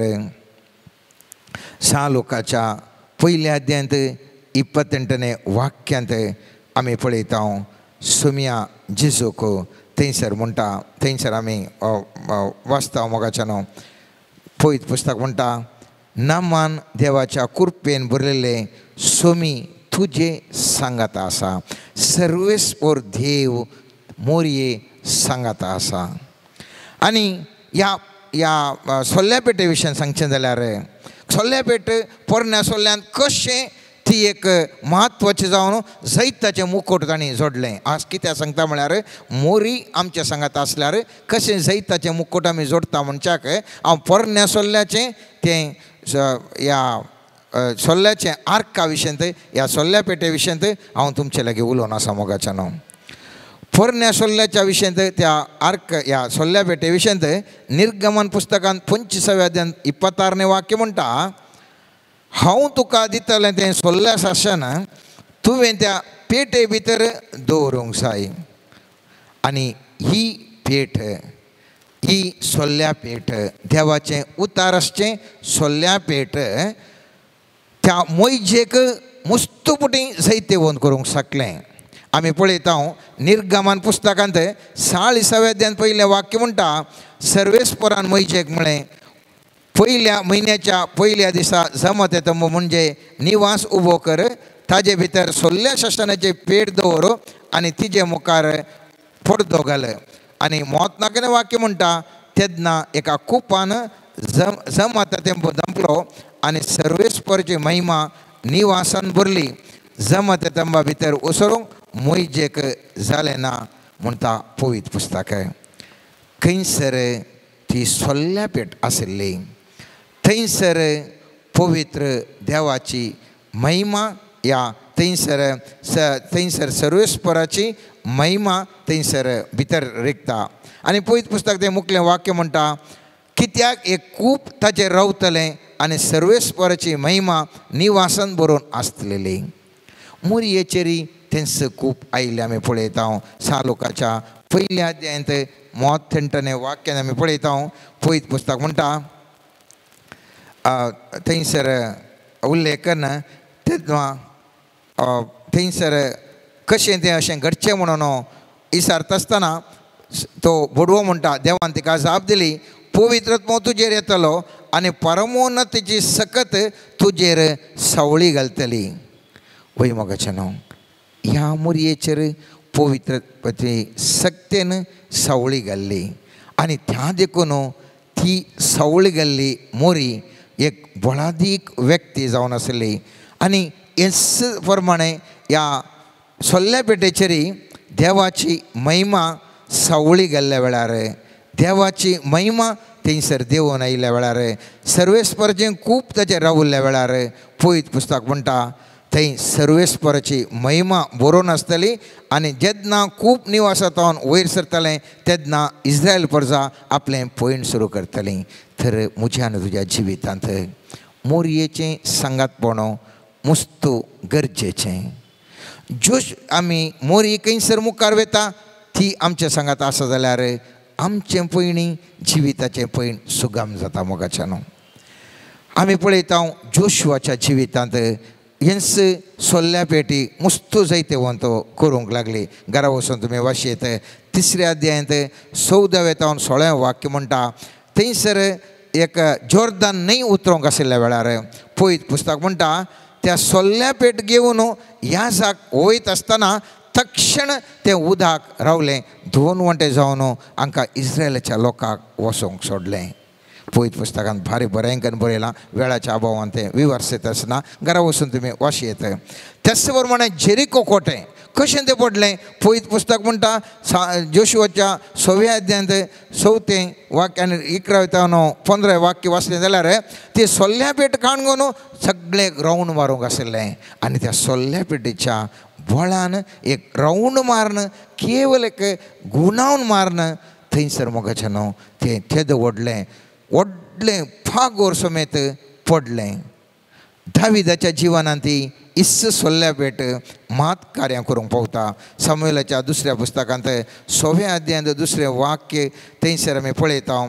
सा लोकाच्या पयल्या अध्यायांत 28 वाक्यांत आमी पळयता सोमिया जेजूक थंयसर म्हणटा, थंयसर आमी वाचता मोगाच्यान. पवित्र पुस्तक म्हणटा, नामान देवाच्या कृपेन भरलेले सोमी तुजे सांगाता आसा, सर्वेस्पर देव मोरये सांगाता आसा. आनी ह्या ह्या सोल्ल्या पेटे विशयान सांगचें जाल्यार सोल्ल्या पेट पोरण्या सोल्ल्यान कशें ती एक म्हत्वाची जावन जैताचें मुकोट तांणी जोडलें. आज कित्याक सांगता म्हळ्यार मोरी आमच्या सांगात आसल्यार कशें जैताचें मुकोट आमी जोडटा म्हणच्याक हांव पोरण्या सोल्ल्याचें तें ह्या सोल्ल्याचें आर्का विशयांत, ह्या सोल्ल्या पेटे विशयांत हांव तुमचे लागीं उलोवन आसा मोगाच्यान. पोरण्या सोल्ल्याच्या विशयांत त्या आर्क ह्या सोल्ल्या पेटे विशयांत निर्गमन पुस्तकांत 25व्या अध्यायांत 26 वाक्य म्हणटा, हांव तुका दितलें तें सोल्ल्या साशन तुवें त्या पेटे भितर दवरूंक जाय. आनी ही पेट, ही सोल्ल्या पेट, देवाचें उतार आसचें सोल्ल्या पेट त्या मोयजेक मुस्तुपुटी जैतेवंत करूंक शकलें. आमी पळयता निर्गमन पुस्तकांत 40व्या अध्यायांत पयलें वाक्य म्हणटा, सर्वेस्परान मोयजेक म्हळें, पयल्या म्हयन्याच्या पयल्या दिसा जमत तंबू म्हणजे निवास उबो कर, ताजे भितर सोल्ल्या शासनाचे पेट दवर आनी तिजे मुखार पडदो घाल. आनी मोत नाकने वाक्य म्हणटा, तेन्ना एका कुपान जमत तेंबू दंपलो आनी सर्वेस्परची महिमा निवासान भरली, जमत तंबा भितर उसरूंक मोयजेक जालें ना म्हणटा पवित्र पुस्तक. खंयसर ती सोल्ल्या पेट आशिल्ली थंयसर पवित्र देवाची महिमा ह्या थंयसर थंयसर सर्वेस्पराची महिमा थंयसर भितर रिगता. आनी पवित्र पुस्तक तें मुखलें वाक्य म्हणटा, कित्याक एक कूप ताचेर रावतलें आनी सर्वेस्पराची महिमा निवासन बरोवन आसलेली. मोरयेचेरी तेंच कूप आयिल्लें आमी पळयता. सा लोकाच्या पयल्या अध्यायांत मोत थेंटने वाक्यान आमी पळयता. पवित्र पुस्तक म्हणटा थंयसर उल्लेख करना तेन्ना थंयसर कशें तें अशें घडचें म्हणून इसारता आसतना तो भोडवो म्हणटा, देवान तिका जाप दिली, पवित्रत्व तुजेर येतलो आनी परमोन्नतीची सकत तुजेर सावळी घालतली. वय मोगाचें न्हू, ह्या मोरयेचेर पवित्र सक्तेन सावळी घाल्ली आनी त्या देखून ती सावळी घाल्ली मोरी एक बळादीक व्यक्ती जावन आसली. आनी हेच प्रमाणे ह्या सोल्ल्या पेटेचेर देवाची महिमा सावळी घाल्ल्या वेळार, देवाची महिमा थंयसर देंवून आयिल्ल्या वेळार, सर्वेस्पराचें खूब ताचेर रावल्ल्या वेळार पवित्र पुस्तक म्हणटा थंय सर्वेस्पराची महिमा बरोवन आसतली. आनी जेन्ना खूब निवासांत वयर सरतलें तेन्ना इस्रायल प्रजा आपलें पयण सुरू करतली. तर म्हज्या आनी तुज्या जिवितांत मोरयेचें सांगातपण मुस्तू गरजेचें. ज्यो आमी मोरी खंयसर मुखार वता ती आमच्या सांगात आसा जाल्यार आमचें पयणी जिविताचें पयण सुगम जाता. मोगाच्यान आमी पळयता जोशुआच्या जिवितांत हेंच सोल्ल्या पेटी मुस्तू जैतेवंत करूंक लागली. घरा वचून तुमी वाशेत 3ऱ्या अध्यायांत 14व्या तावन 16व्या वाक्य म्हणटा, थंयसर एक जोर्दान न्हंय उतरोंक आशिल्ल्या वेळार पवित्र पुस्तक म्हणटा त्या सोल्ल्या पेट घेवन याजाक वयत आसतना तक्षण तें उदक रावलें दोन वंटे जावन हांकां इस्रायलाच्या लोकांक वचोंक सोडलें. पवित्र पुस्तकांत भारी बरें बरयलां, वेळाच्या अभावान तें विवर्सेत आसना, घरा वचून तुमी वाशी येत. त्याच प्रमाणे जेरिको कोटें कशें तें पडलें? पवित्र पुस्तक म्हणटा जोशुआच्या 6व्या अध्यायांत 4थें वाक्य आनी 11व्या 15 वाक्य वाचलें जाल्यार ती सोल्ल्या पेट काणगोन सगळें रावंड मारूंक आशिल्लें आनी त्या सोल्ल्या पेटीच्या बळान एक रावंड मारून केवल एक गुणावन मारून थंयसर मोगाचें न्हू तें तेदो व्हडलें व्हडलें फागोर समेत पडलें. दाविदाच्या जिवनांत ती इस्स सोल्ल्या पेट मात कार्यां करूंक पावता. सामुएलाच्या 2ऱ्या पुस्तकांत 6व्या अध्यायांत 2रें वाक्य थंयसर आमी पळयता.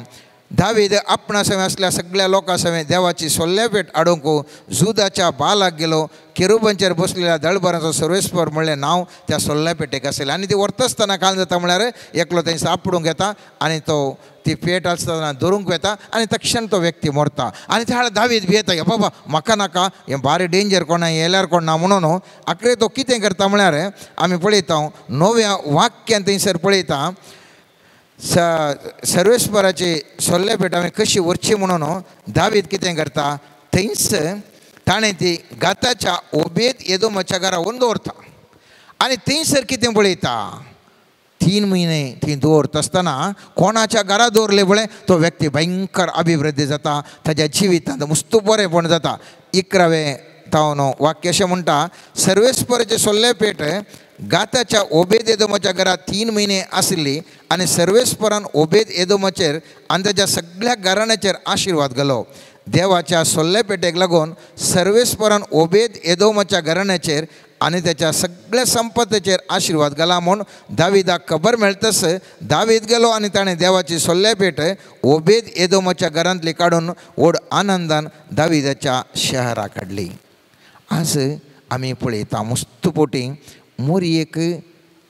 दावीद आपणा सवें आसल्या सगळ्या लोकां सवें देवाची सोल्ल्या पेट हाडूंक जुदाच्या बालाक गेलो. केरुबांचेर बसलेल्या दळबरांचो सर्वेस्पर म्हणलें नांव त्या सोल्ल्या पेटेक आसलें. आनी ती व्हरता काल जाता म्हळ्यार एकलो थंय आपडूंक येता आनी तो ती पेट आसतना धरूंक वेता आनी तक्षण तो व्यक्ती मरता. आनी त्या दावीद भियेता, बाबा म्हाका नाका, हें भारी डेंजर कोणा येल्यार कोण ना म्हणून आखरे तो कितें करता म्हळ्यार आमी पळयता 9व्या वाक्यान थंयसर पळयता सर्वेस्पराची सोल्ल्या पेट आमी कशी व्हरची म्हणून दावीद कितें करता थंयच ताणें ती गाताच्या ओबेद येदोमाच्या घरा व्हरून दवरता. आनी थंयसर कितें पळयता 3 म्हयने थंय दवरता आसतना कोणाच्या घरा दवरले पळय तो व्यक्ती भयंकर अभिवृद्धी जाता, ताज्या जिवितांत मुस्तू बरेंपण जाता. 11वें तावन वाक्य अशें म्हणटा, सर्वेस्पराचे सोल्ले पेट गाताच्या ओबेद एदोमाच्या घरा 3 म्हयने आशिल्ली आनी सर्वेस्परान ओबेद एदोमाचेर आनी ताच्या सगळ्या घराण्याचेर आशिर्वाद घालो. देवाच्या सोल्ल्या पेटेक लागून सर्वेस्परान ओबेद एदोमाच्या घराण्याचेर आनी त्याच्या सगळ्या संपत्तीचेर आशिर्वाद घाला म्हूण दाविदाक खबर मेळटस दावीद गेलो आनी ताणें देवाची सोल्ल्या पेट ओबेद एदोमाच्या घरांतली काडून व्हड आनंदान दाविदाच्या शहरा काडली. आज आमी पळयता मुस्त पोटी मोरयेक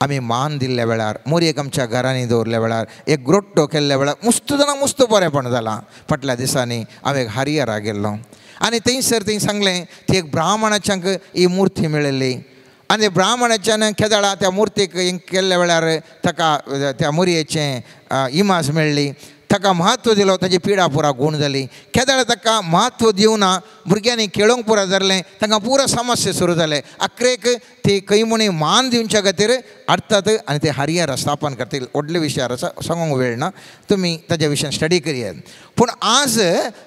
आमी मान दिल्ल्या वेळार, मोरयेक आमच्या घरांनी दवरल्या वेळार, एक ग्रोट्टो केल्ल्या वेळार मुस्त जाणां मुस्त बरेंपण जालां. फाटल्या दिसांनी हांव एक हरिहरा गेल्लो आनी थंयसर थंय सांगलें ती एक ब्राह्मणाच्यांक ही मुर्ती मेळिल्ली आनी ब्राह्मणाच्यान केदळा त्या मुर्तीक केल्ल्या वेळार ताका त्या मोरयेचें इमाज मेळ्ळी, ताका म्हत्व दिलो, ताजी पिडा पुरा गूण जाली. केदळा ताका म्हत्व दिवना भुरग्यांनी खेळोंक पुरा धरलें, तांकां पुरा समस्या सुरू जाले. आखरेक ती खंय म्हणी मान दिवच्या खातीर हाडटात आनी ते हरिहरा स्थापन करतील. व्हडले विशय आसा, सांगूंक वेळ ना, तुमी ताज्या विशयान स्टडी करयात. पूण आज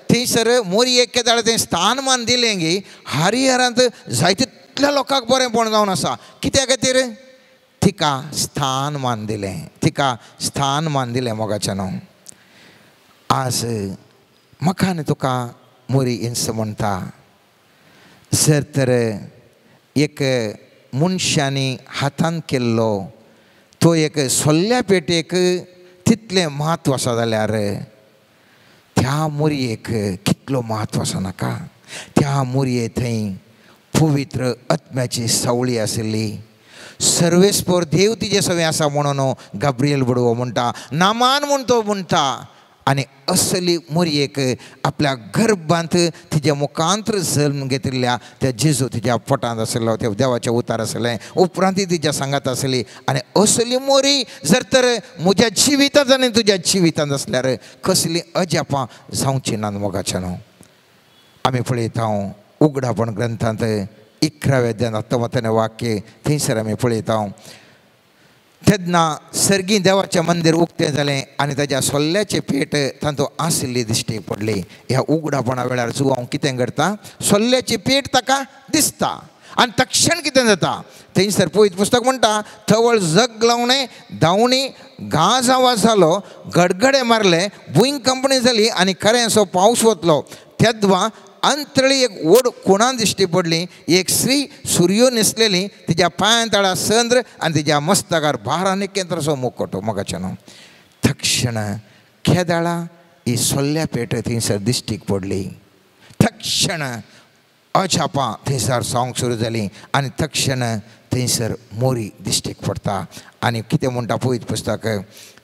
थंयसर मोरयेक केदळा तें स्थानमान दिलें गी हरिहरांत जायतितल्या लोकांक बरेंपण जावन आसा. कित्या खातीर? तिका स्थानमान दिलें, तिका स्थानमान दिलें मोगाचें न्हू. आज म्हाका आनी तुका मोरी इंस म्हणटा, जर तर एक मनशांनी हातान केल्लो तो एक सोल्ल्या पेटेक तितलें म्हत्व आसा जाल्यार त्या मोरयेक कितलो म्हत्व आसा नाका? त्या मोरये थंय पवित्र आत्म्याची सावळी आशिल्ली. सर्वेस्पर देव तिजे सवें आसा म्हणून गाब्रियल बडवो म्हणटा, नामान म्हूण तो म्हणटा. आनी असली मोरयेक आपल्या गर्भांत तिज्या मुखांतर जल्म घेतिल्ल्या त्या जेजू तिज्या पोटांत आशिल्लो, त्या देवाचें उतार आसलें, उपरांत तिज्या सांगात आसली. आनी असली मोरी जर तर म्हज्या जिवितांत आनी तुज्या जिवितांत आसल्यार कसली अजापां जावची ना मोगाचें न्हू. आमी पळयता उगडापण ग्रंथांत 11व्या अध्यायांत 19 वाक्य थंयसर आमी पळयता, तेन्ना सर्गी देवाचें मंदीर उक्तें जालें आनी ताज्या सोल्ल्याचे पेट तांतूं आशिल्ली दिश्टी पडली. ह्या उगडापणा वेळार जुवांव कितें करता, सोल्ल्याची पेट ताका दिसता आनी तक्षण कितें जाता थंयसर पवित्र पुस्तक म्हणटा, थवळ जग लावणें धांवणी गाज आवाज जालो, गडगडे मारले, भूंय कंपणी जाली आनी खरें असो पावस वतलो. तेद्वा अंतळी एक व्हड खुणा दिश्टी पडली, एक स्त्री सुरयो न्हेसलेली, तिज्या पांयां तळा संद्र आनी तिज्या मस्तकार भार आनी केंद्राचो मुखोटो मोगाचें न्हू. तक्षण केदळा ही सोल्ल्या पेट थंयसर दिश्टीक पडली. तक्षण अजापां थंयसर सावंक सुरू जाली आनी तक्षण थंयसर मोरी दिश्टीक पडटा. आनी कितें म्हणटा पवित्र पुस्तक,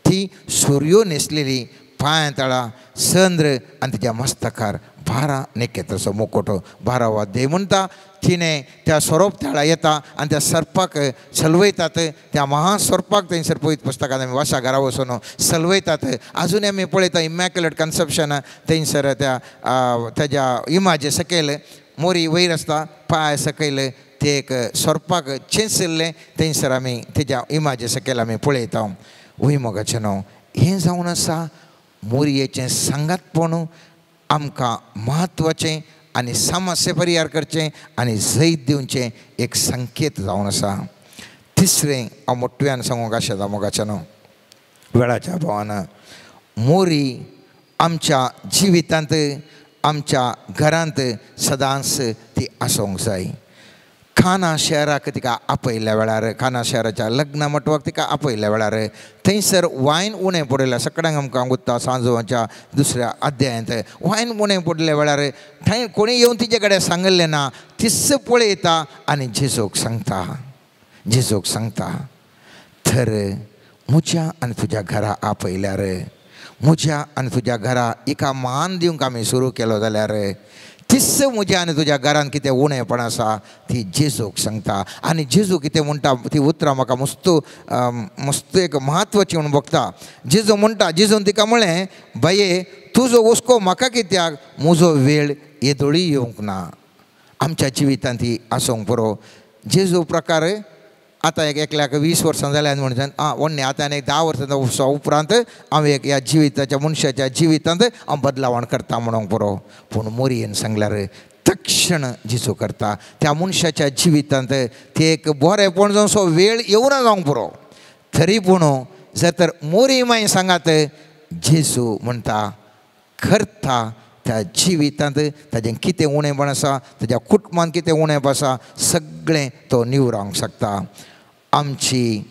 ती सुरयो न्हेसलेली, पांयां तळा संद्र आनी तिज्या मस्तकार 12 नेकेत्राचो मुकोट 12वो अध्याय म्हणटा तिणें त्या सोरोप थळा येता आनी त्या सर्पाक सलवयतात त्या महासर्पाक थंयसर पवित्र पुस्तकांत आमी वाशा घरा वचून सलवयतात. आजून आमी पळयता इमॅक्युलेट कन्सेप्शन थंयसर त्या तेज्या इमाजे सकयल मोरी वयर आसता पांय सकयल ते एक सोरपाक चेंचिल्लें थंयसर आमी तेज्या इमाजे सकयल आमी पळयता. वय मोगाचें न्हू हें जावन आसा मोरयेचें सांगातपण आमकां म्हत्वाचें आनी समस्या परिहार करचें आनी जैत दिवचें एक संकेत जावन आसा. तिसरें हांव मोटव्यान सांगूंक आशेता मोगाचें न्हू वेळाच्या भावान मोरी आमच्या जिवितांत आमच्या घरांत सदांच ती आसूंक जाय. खाना शहराक तिका आपयल्ल्या वेळार खाना शहराच्या लग्न मटवाक तिका आपयल्ल्या वेळार थंयसर वायन उणें पडिल्लें सगळ्यांक आमकां गुत्ता सांजवाच्या दुसऱ्या अध्यायांत वायन उणें पडिल्ल्या वेळार थंय कोणी येवन तिचे कडेन सांगिल्लें ना तीच पळयता आनी जेजूक सांगता जेजूक सांगता तर म्हज्या आनी तुज्या घरा आपयल्यार म्हज्या आनी तुज्या घरा एका मान दिवंक आमी सुरू केलो जाल्यार तीच म्हज्या आनी तुज्या घरांत कितें उणेपण आसा ती जेजूक सांगता. आनी जेजू कितें म्हणटा ती उतरां म्हाका मस्त मस्त एक म्हत्वाची म्हणून बघता. जेजू म्हणटा जेजून तिका म्हळें बाये तुजो हुस्को म्हाका कित्याक म्हजो वेळ येदोळी येवंक ना. आमच्या जिवितांत ती आसूंक पुरो. जेजू प्रकार आतां एक एकल्याक 20 वर्सां जाल्यार म्हणून आं व्हडलें आतां आनी एक 10 वर्सां उपरांत हांव एक ह्या जिविताच्या मनशाच्या जिवितांत हांव बदलावण करता म्हणूंक पुरो. पूण मोरयेन सांगल्यार तक्षण जेजू करता त्या मनशाच्या जिवितांत ते एक बरेंपण जावन सो वेळ येवना जावंक पुरो. तरी पूण जर तर मोरी मागीर सांगात जेजू म्हणटा करता त्या जिवितांत ताजें कितें उणेपण आसा ताज्या कुटुंबांत कितें उणेप आसा सगळें तो निवरावंक शकता. आमची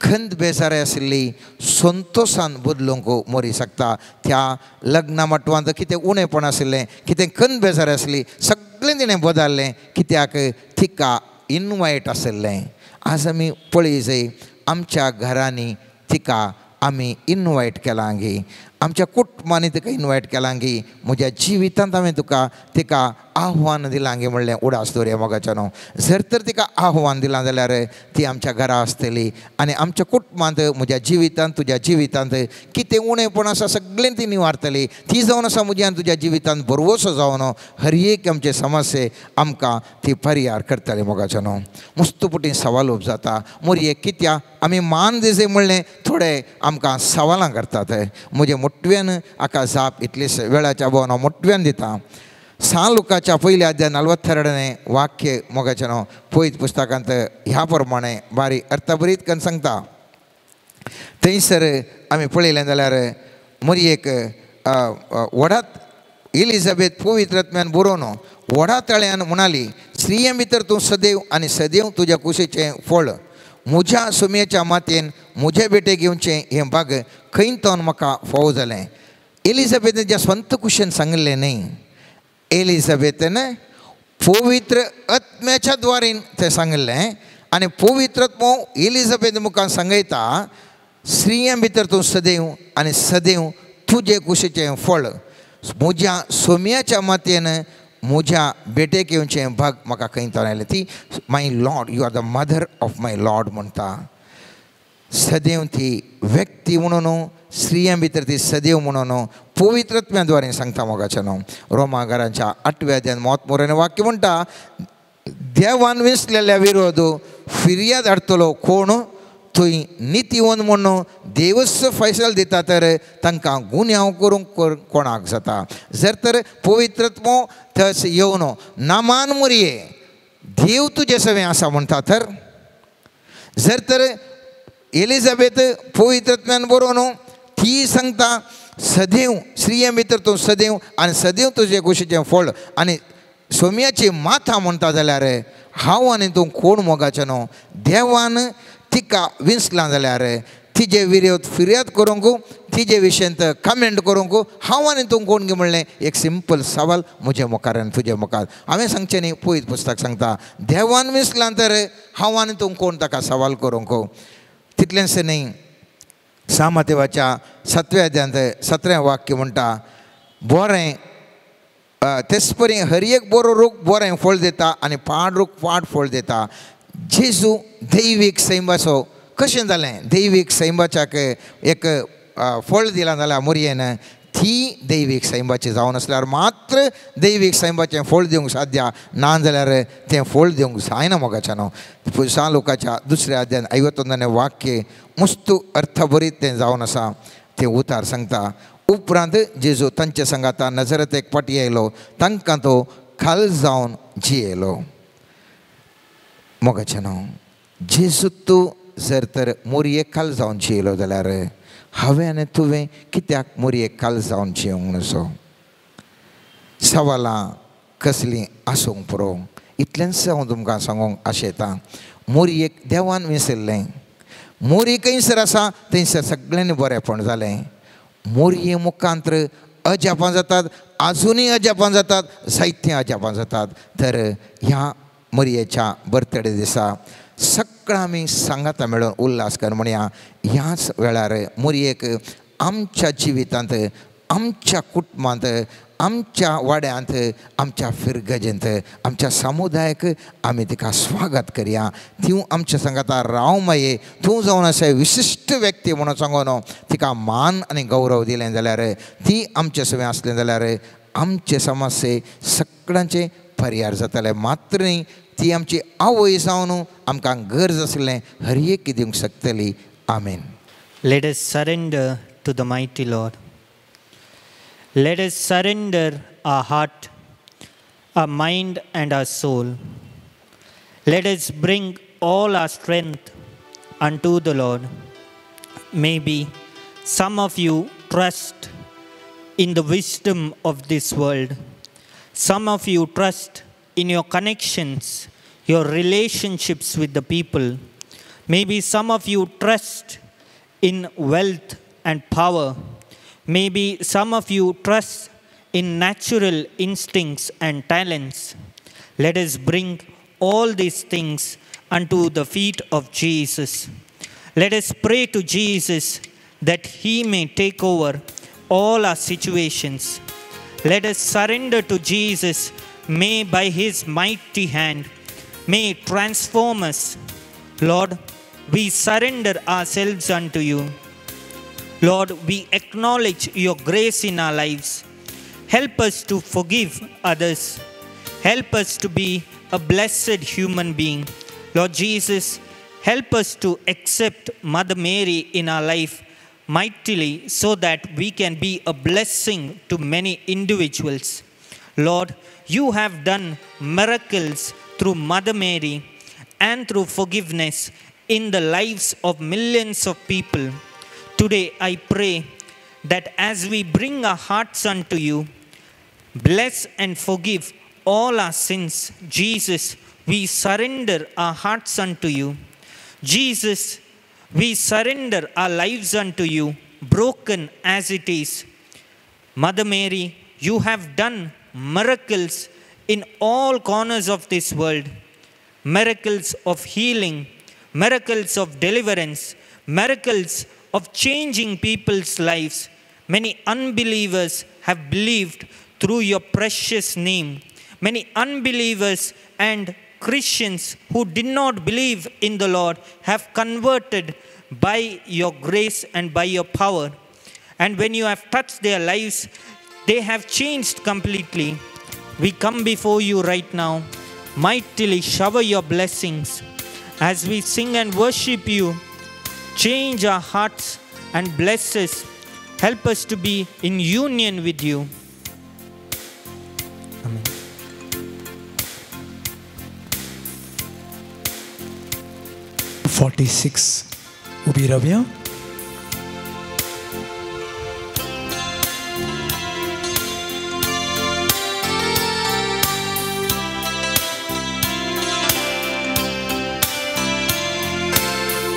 खंत बेजारी आशिल्ली संतोशान बदलूंक मोरी शकता. त्या लग्न मटवांत कितें उणेपण आशिल्लें कितें खंत बेजारी आसली सगळें तिणें बदललें कित्याक तिका इनवायट आशिल्लें. आज आमी पळय जाय आमच्या घरांनी तिका आमी इनवायट केलां गे आमच्या कुटुंबांनी तिका इनवायट केलां गे म्हज्या जिवितांत हांवें तुका तिका आव्हान दिलां गे म्हणलें उडास दवरया मोगाच्या न्हू. जर तर तिका आव्हान दिलां जाल्यार ती आमच्या घरा आसतली आनी आमच्या कुटुंबांत म्हज्या जिवितांत तुज्या जिवितांत कितें उणेपण आसा सगळें ती निवारतली. ती जावन आसा म्हज्या आनी तुज्या जिवितांत बरवसो जावन हर एक आमचे समस्ये आमकां ती परिहार करतली मोगाच्या न्हू. मुस्तपुटी सवाल जाता मोरये कित्याक आमी मान दिसे म्हणलें थोडे आमकां सवालां करतात. म्हजे मोटव्यान हाका जाप इतलीच वेळाच्या भावन हांव मोटव्यान दिता. सान लुकाच्या पयल्या अध्याय 42 वाक्य मोगाचें न्हू पयत पुस्तकांत ह्या प्रमाणे बारी अर्थभरीत करून सांगता. थंयसर आमी पळयलें जाल्यार मोरयेक व्हडात एलिझाबेथ पवित्र आत्म्यान बरोवन व्हडा तळ्यान म्हणाली स्त्रियां भितर तूं सदैव आनी सदैव तुज्या कुशीचें फळ म्हज्या सुमयेच्या मातयेन म्हजे बेटे घेवचें हें भाग खंय तोन म्हाका फावो जालें. एलिझाबेथेन ज्या स्वंत कुशेन सांगिल्लें न्ही एलिझाबेथेन पवित्र आत्म्याच्या द्वारेन तें सांगिल्लें आनी पवित्र आत्मो एलिझाबेथ मुखार सांगयता स्त्रियां भितर तूं सदैव आनी सदैव तुजे कुशीचें फळ म्हज्या सोम्याच्या मातयेन म्हज्या बेटेक येवचें भाग म्हाका खंय तोन आयलें. ती my lord you are the mother of my lord म्हणटा. सदैव ती व्यक्ती म्हणून स्त्रियां भितर ती सदैव म्हणून पवित्र आत्म्या सांगता मोगाचें न्हू. रोमागारांच्या 8व्या अध्यायान मौत मोरेन वाक्य म्हणटा देवान विसलेल्या विरोध फिर्याद हाडटलो कोण थंय नितीवंत म्हणून देवच फैसल दिता तर तांकां गुन्यांव करूंक कोणाक जाता. जर तर पवित्र आत्मो थंय येवन नामान मोरये देव तुजे सवें आसा म्हणटा तर जर तर एलिझाबेथ पवित्र आत्म्यान बरोवन ती सांगता सदैव स्त्रियां भितर तूं सदैव आनी सदैव तुजे कुशीचें फळ आनी सोम्याची माथा म्हणटा जाल्यार हांव आनी तूं कोण मोगाचें न्हू देवान तिका विंचलां जाल्यार तिजे विरोध फिर्याद करूंक तिजे विशयंत कमेंट करूंक हांव आनी तूं कोण गे म्हणलें एक सिंपल सवाल म्हजे मुखार आनी तुजे मुखार. हांवें सांगचें न्ही पयत पुस्तक सांगता देवान विंचलां तर हांव आनी तूं कोण ताका सवाल करूंक. तितलेंच न्ही सामादेवाच्या 7व्या अध्यायांत 17वें वाक्य म्हणटा बरें तेच परी हर एक बरो रूख बरें फळ दिता आनी पाड रूख पाड फळ दिता. जेजू दैवीक सैमाचो कशें जालें, दैवीक सैमाच्याक एक फळ दिलां जाल्यार मोरयेन ती दैवीक सैमाची जावन आसल्यार मात्र दैवीक सैमाचें फळ दिवंक साध्य, ना जाल्यार तें फळ दिवंक जायना. मोगाच्यानो सान लोकाच्या दुसऱ्या अध्यायान 51 वाक्य मुस्तू अर्थभरीत तें जावन आसा. तें उतार सांगता, उपरांत जेजू तांचे सांगाता नजरेत फाटी आयलो, तांकां तो खाल जावन जियेलो. मोगाच्यानो जेजू तूं जर तर मोरयेक खाल जावन जियेलो जाल्यार हांवें आनी तुवें कित्याक मोरयेक खाल जावन जिवंक नजो? सवालां कसलीं आसूंक पुरो. इतलेंच हांव तुमकां सांगूंक आशेतां, मोरयेक देवान विसरलें. मोरी खंयसर आसा थंयसर सगळ्यांनी बरेंपण जालें. मोरये मुखांत अजापां जातात, आजुनूय अजापां जातात, जायतीं अजापां जातात. तर ह्या मोरयेच्या बर्थडे दिसा सगळ्या आमी सांगाता मेळून उल्हास कर म्हणया. ह्याच वेळार मोरयेक आमच्या जिवितांत, आमच्या कुटुंबांत, आमच्या वाड्यांत, आमच्या फिरगजेंत, आमच्या समुदायाक आमी तिका स्वागत करया. तूं आमच्या सांगाता राव माये, तूं जावन आसा विशिश्ट व्यक्ती म्हणून सांगून तिका मान आनी गौरव दिलें जाल्यार, ती आमचे सवें आसलें जाल्यार आमचे समस्ये सगळ्यांचे परिहार जातले. मात्र न्ही, ती आमची आवय जावन आमकां गरज आसलें हर एक दिवंक शकतली. आमेन. Let us surrender to the mighty Lord. Let us surrender our heart, our mind and our soul. Let us bring all our strength unto the Lord. Maybe some of you trust in the wisdom of this world. Some of you trust in your connections, your relationships with the people. Maybe some of you trust in wealth and power. Maybe some of you trust in natural instincts and talents. Let us bring all these things unto the feet of Jesus. Let us pray to Jesus that he may take over all our situations. Let us surrender to Jesus. May by his mighty hand, may transform us. Lord, we surrender ourselves unto you. Lord, we acknowledge your grace in our lives. Help us to forgive others. Help us to be a blessed human being. Lord Jesus, help us to accept Mother Mary in our life mightily so that we can be a blessing to many individuals. Lord, you have done miracles through Mother Mary and through forgiveness in the lives of millions of people. Today, I pray that as we bring our hearts unto you, bless and forgive all our sins. Jesus, we surrender our hearts unto you. Jesus, we surrender our lives unto you, broken as it is. Mother Mary, you have done miracles in all corners of this world. Miracles of healing, miracles of deliverance, miracles of changing people's lives. Many unbelievers have believed through your precious name. Many unbelievers and Christians who did not believe in the Lord have converted by your grace and by your power. And when you have touched their lives, they have changed completely. We come before you right now. Mightily shower your blessings. As we sing and worship you, change our hearts and bless us. Help us to be in union with you. Amen. 46 उभी राहूया.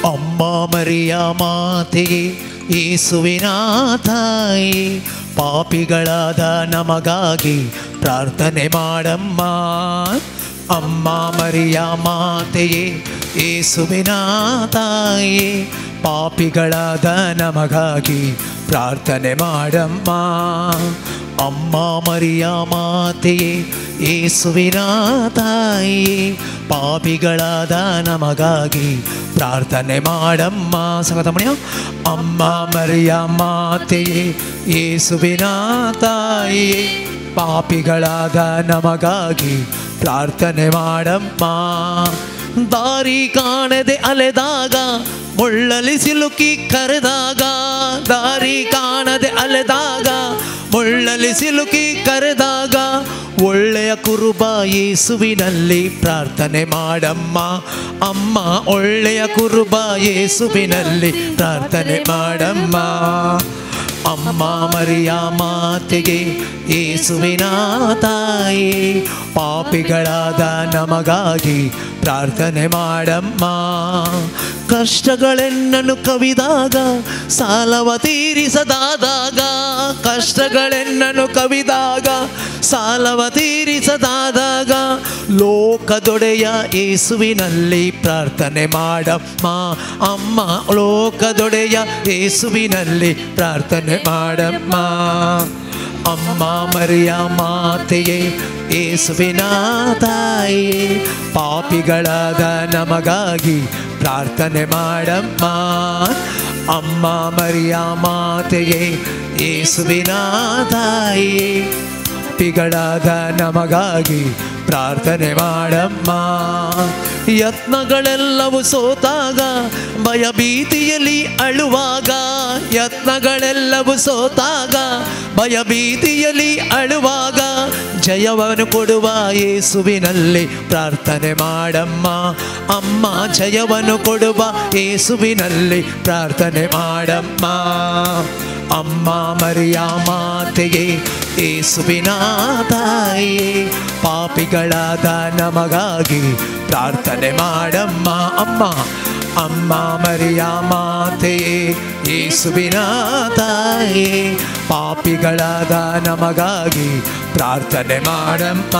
ಅಮ್ಮ ಮರಿಯ ಮಾತೆಯೇ, ಯೇಸುವಿನ ತಾಯಿ, ಪಾಪಿಗಳಾದ ನಮಗಾಗಿ ಪ್ರಾರ್ಥನೆ ಮಾಡಮ್ಮ. ಅಮ್ಮ ಮರಿಯ ಮಾತೆಯೇ, ಯೇಸುವಿನ ತಾಯಿ, ಪಾಪಿಗಳಾದ ನಮಗಾಗಿ ಪ್ರಾರ್ಥನೆ ಮಾಡಮ್ಮ. ಅಮ್ಮ ಮರಿಯ ಮಾತೆಯೇ, ಯೇಸುವಿನ ತಾಯಿಯೇ, ಪಾಪಿಗಳಾದ ನಮಗಾಗಿ ಪ್ರಾರ್ಥನೆ ಮಾಡಮ್ಮ. ಸಂಗತಮಣಿಯ ಅಮ್ಮ ಮರಿಯ ಮಾತೆಯೇ, ಯೇಸುವಿನ ತಾಯಿಯೇ, ಪಾಪಿಗಳಾದ ನಮಗಾಗಿ ಪ್ರಾರ್ಥನೆ ಮಾಡಮ್ಮ. ದಾರಿ ಕಾಣದೆ ಅಲೆದಾಗ, ಮುಳ್ಳಲಿ ಸಿಲುಕಿ ಕರೆದಾಗ, ದಾರಿ ಕಾಣದೆ ಅಲೆದಾಗ, ಮುಳ್ಳಲಿ ಸಿಲುಕಿ ಕರೆದಾಗ, ಒಳ್ಳೆಯ ಕುರುಬ ಯೇಸುವಿನಲ್ಲಿ ಪ್ರಾರ್ಥನೆ ಮಾಡಮ್ಮ. ಅಮ್ಮ ಒಳ್ಳೆಯ ಕುರುಬ ಯೇಸುವಿನಲ್ಲಿ ಪ್ರಾರ್ಥನೆ ಮಾಡಮ್ಮ. ಅಮ್ಮ ಮರಿಯ ಮಾತೆಗೆ, ಯೇಸುವಿನ ತಾಯಿ, ಪಾಪಿಗಳಾದ ನಮಗಾಗಿ ಪ್ರಾರ್ಥನೆ ಮಾಡಮ್ಮ. ಕಷ್ಟಗಳೆನ್ನನು ಕವಿದಾಗ, ಸಾಲವ ತೀರಿಸದಾದಾಗ, ಕಷ್ಟಗಳೆನ್ನನು ಕವಿದಾಗ, ಸಾಲವ ತೀರಿಸದಾದಾಗ, ಲೋಕದೊಡೆಯ ಯೇಸುವಿನಲ್ಲಿ ಪ್ರಾರ್ಥನೆ ಮಾಡಮ್ಮ. ಅಮ್ಮ ಲೋಕದೊಡೆಯ ಯೇಸುವಿನಲ್ಲಿ ಪ್ರಾರ್ಥನೆ ಮಾಡಮ್ಮ. ಅಮ್ಮ ಮರಿಯ ಮಾತೆಯೇ, ಯೇಸುವಿನ ತಾಯಿಯೇ, ಪಾಪಿಗಳಾದ ನಮಗಾಗಿ ಪ್ರಾರ್ಥನೆ ಮಾಡಮ್ಮ. ಅಮ್ಮ ಮರಿಯ ಮಾತೆಯೇ, ಯೇಸುವಿನ ತಾಯಿಯೇ, ಪಾಪಿಗಳಾದ ನಮಗಾಗಿ ಪ್ರಾರ್ಥನೆ ಮಾಡಮ್ಮ. ಯತ್ನಗಳೆಲ್ಲವೂ ಸೋತಾಗ, ಭಯಭೀತಿಯಲ್ಲಿ ಅಳುವಾಗ, ಯತ್ನಗಳೆಲ್ಲವೂ ಸೋತಾಗ, ಭಯಭೀತಿಯಲ್ಲಿ ಅಳುವಾಗ, ಜಯವನ್ನು ಕೊಡುವ ಯೇಸುವಿನಲ್ಲಿ ಪ್ರಾರ್ಥನೆ ಮಾಡಮ್ಮ. ಅಮ್ಮ ಜಯವನ್ನು ಕೊಡುವ ಯೇಸುವಿನಲ್ಲಿ ಪ್ರಾರ್ಥನೆ ಮಾಡಮ್ಮ. ಅಮ್ಮ ಮರಿಯ ಮಾತೆಯೇ, ಯೇಸುವಿನ ತಾಯಿಯೇ, ಪಾಪಿಗಳಾದ ನಮಗಾಗಿ ಪ್ರಾರ್ಥನೆ ಮಾಡಮ್ಮ. ಅಮ್ಮ ಅಮ್ಮ ಮರಿಯ ಮಾತೆಯೇ, ಯೇಸುವಿನ ತಾಯಿಯೇ, ಪಾಪಿಗಳಾದ ನಮಗಾಗಿ ಪ್ರಾರ್ಥನೆ ಮಾಡಮ್ಮ.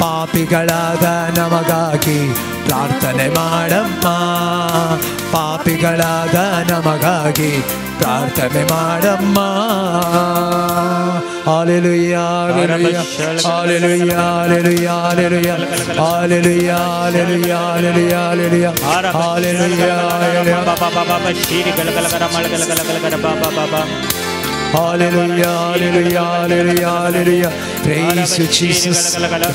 ಪಾಪಿಗಳಾದ ನಮಗಾಗಿ ಪ್ರಾರ್ಥನೆ ಮಾಡಮ್ಮ. ಪಾಪಿಗಳಾದ ನಮಗಾಗಿ ಪ್ರಾರ್ಥನೆ ಮಾಡಮ್ಮ. Hallelujah, hallelujah, hallelujah, hallelujah, hallelujah, hallelujah, hallelujah, hallelujah, hallelujah, hallelujah. Hallelujah, hallelujah, hallelujah, hallelujah. Praise you, Jesus.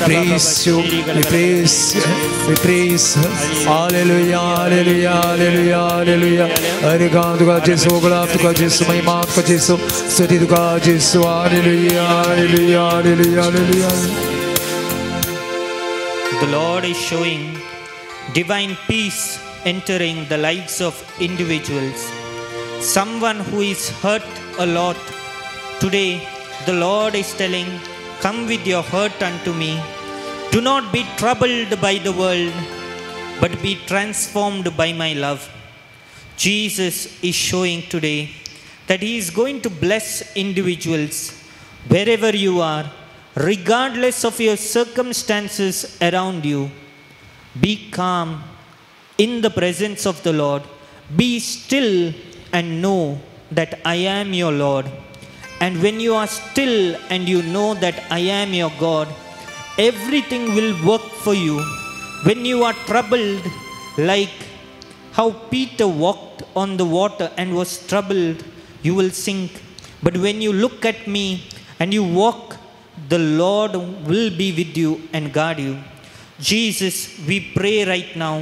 Praise you. We praise you. We praise you. Hallelujah, hallelujah, hallelujah, hallelujah. Hare तुका Jesu, गुलाब तुका Jesu, महिमा तुका Jesu, स्तुति तुका Jesu. Hallelujah, hallelujah, hallelujah, hallelujah. The Lord is showing divine peace entering the lives of individuals. Someone who is hurt a lot today, the Lord is telling, come with your hurt unto me. Do not be troubled by the world, but be transformed by my love. Jesus is showing today that he is going to bless individuals wherever you are, regardless of your circumstances around you. Be calm in the presence of the Lord. Be still and know that I am your Lord. And when you are still and you know that I am your God, everything will work for you. When you are troubled, like how Peter walked on the water and was troubled, you will sink. But when you look at me and you walk, the Lord will be with you and guard you. Jesus, we pray right now,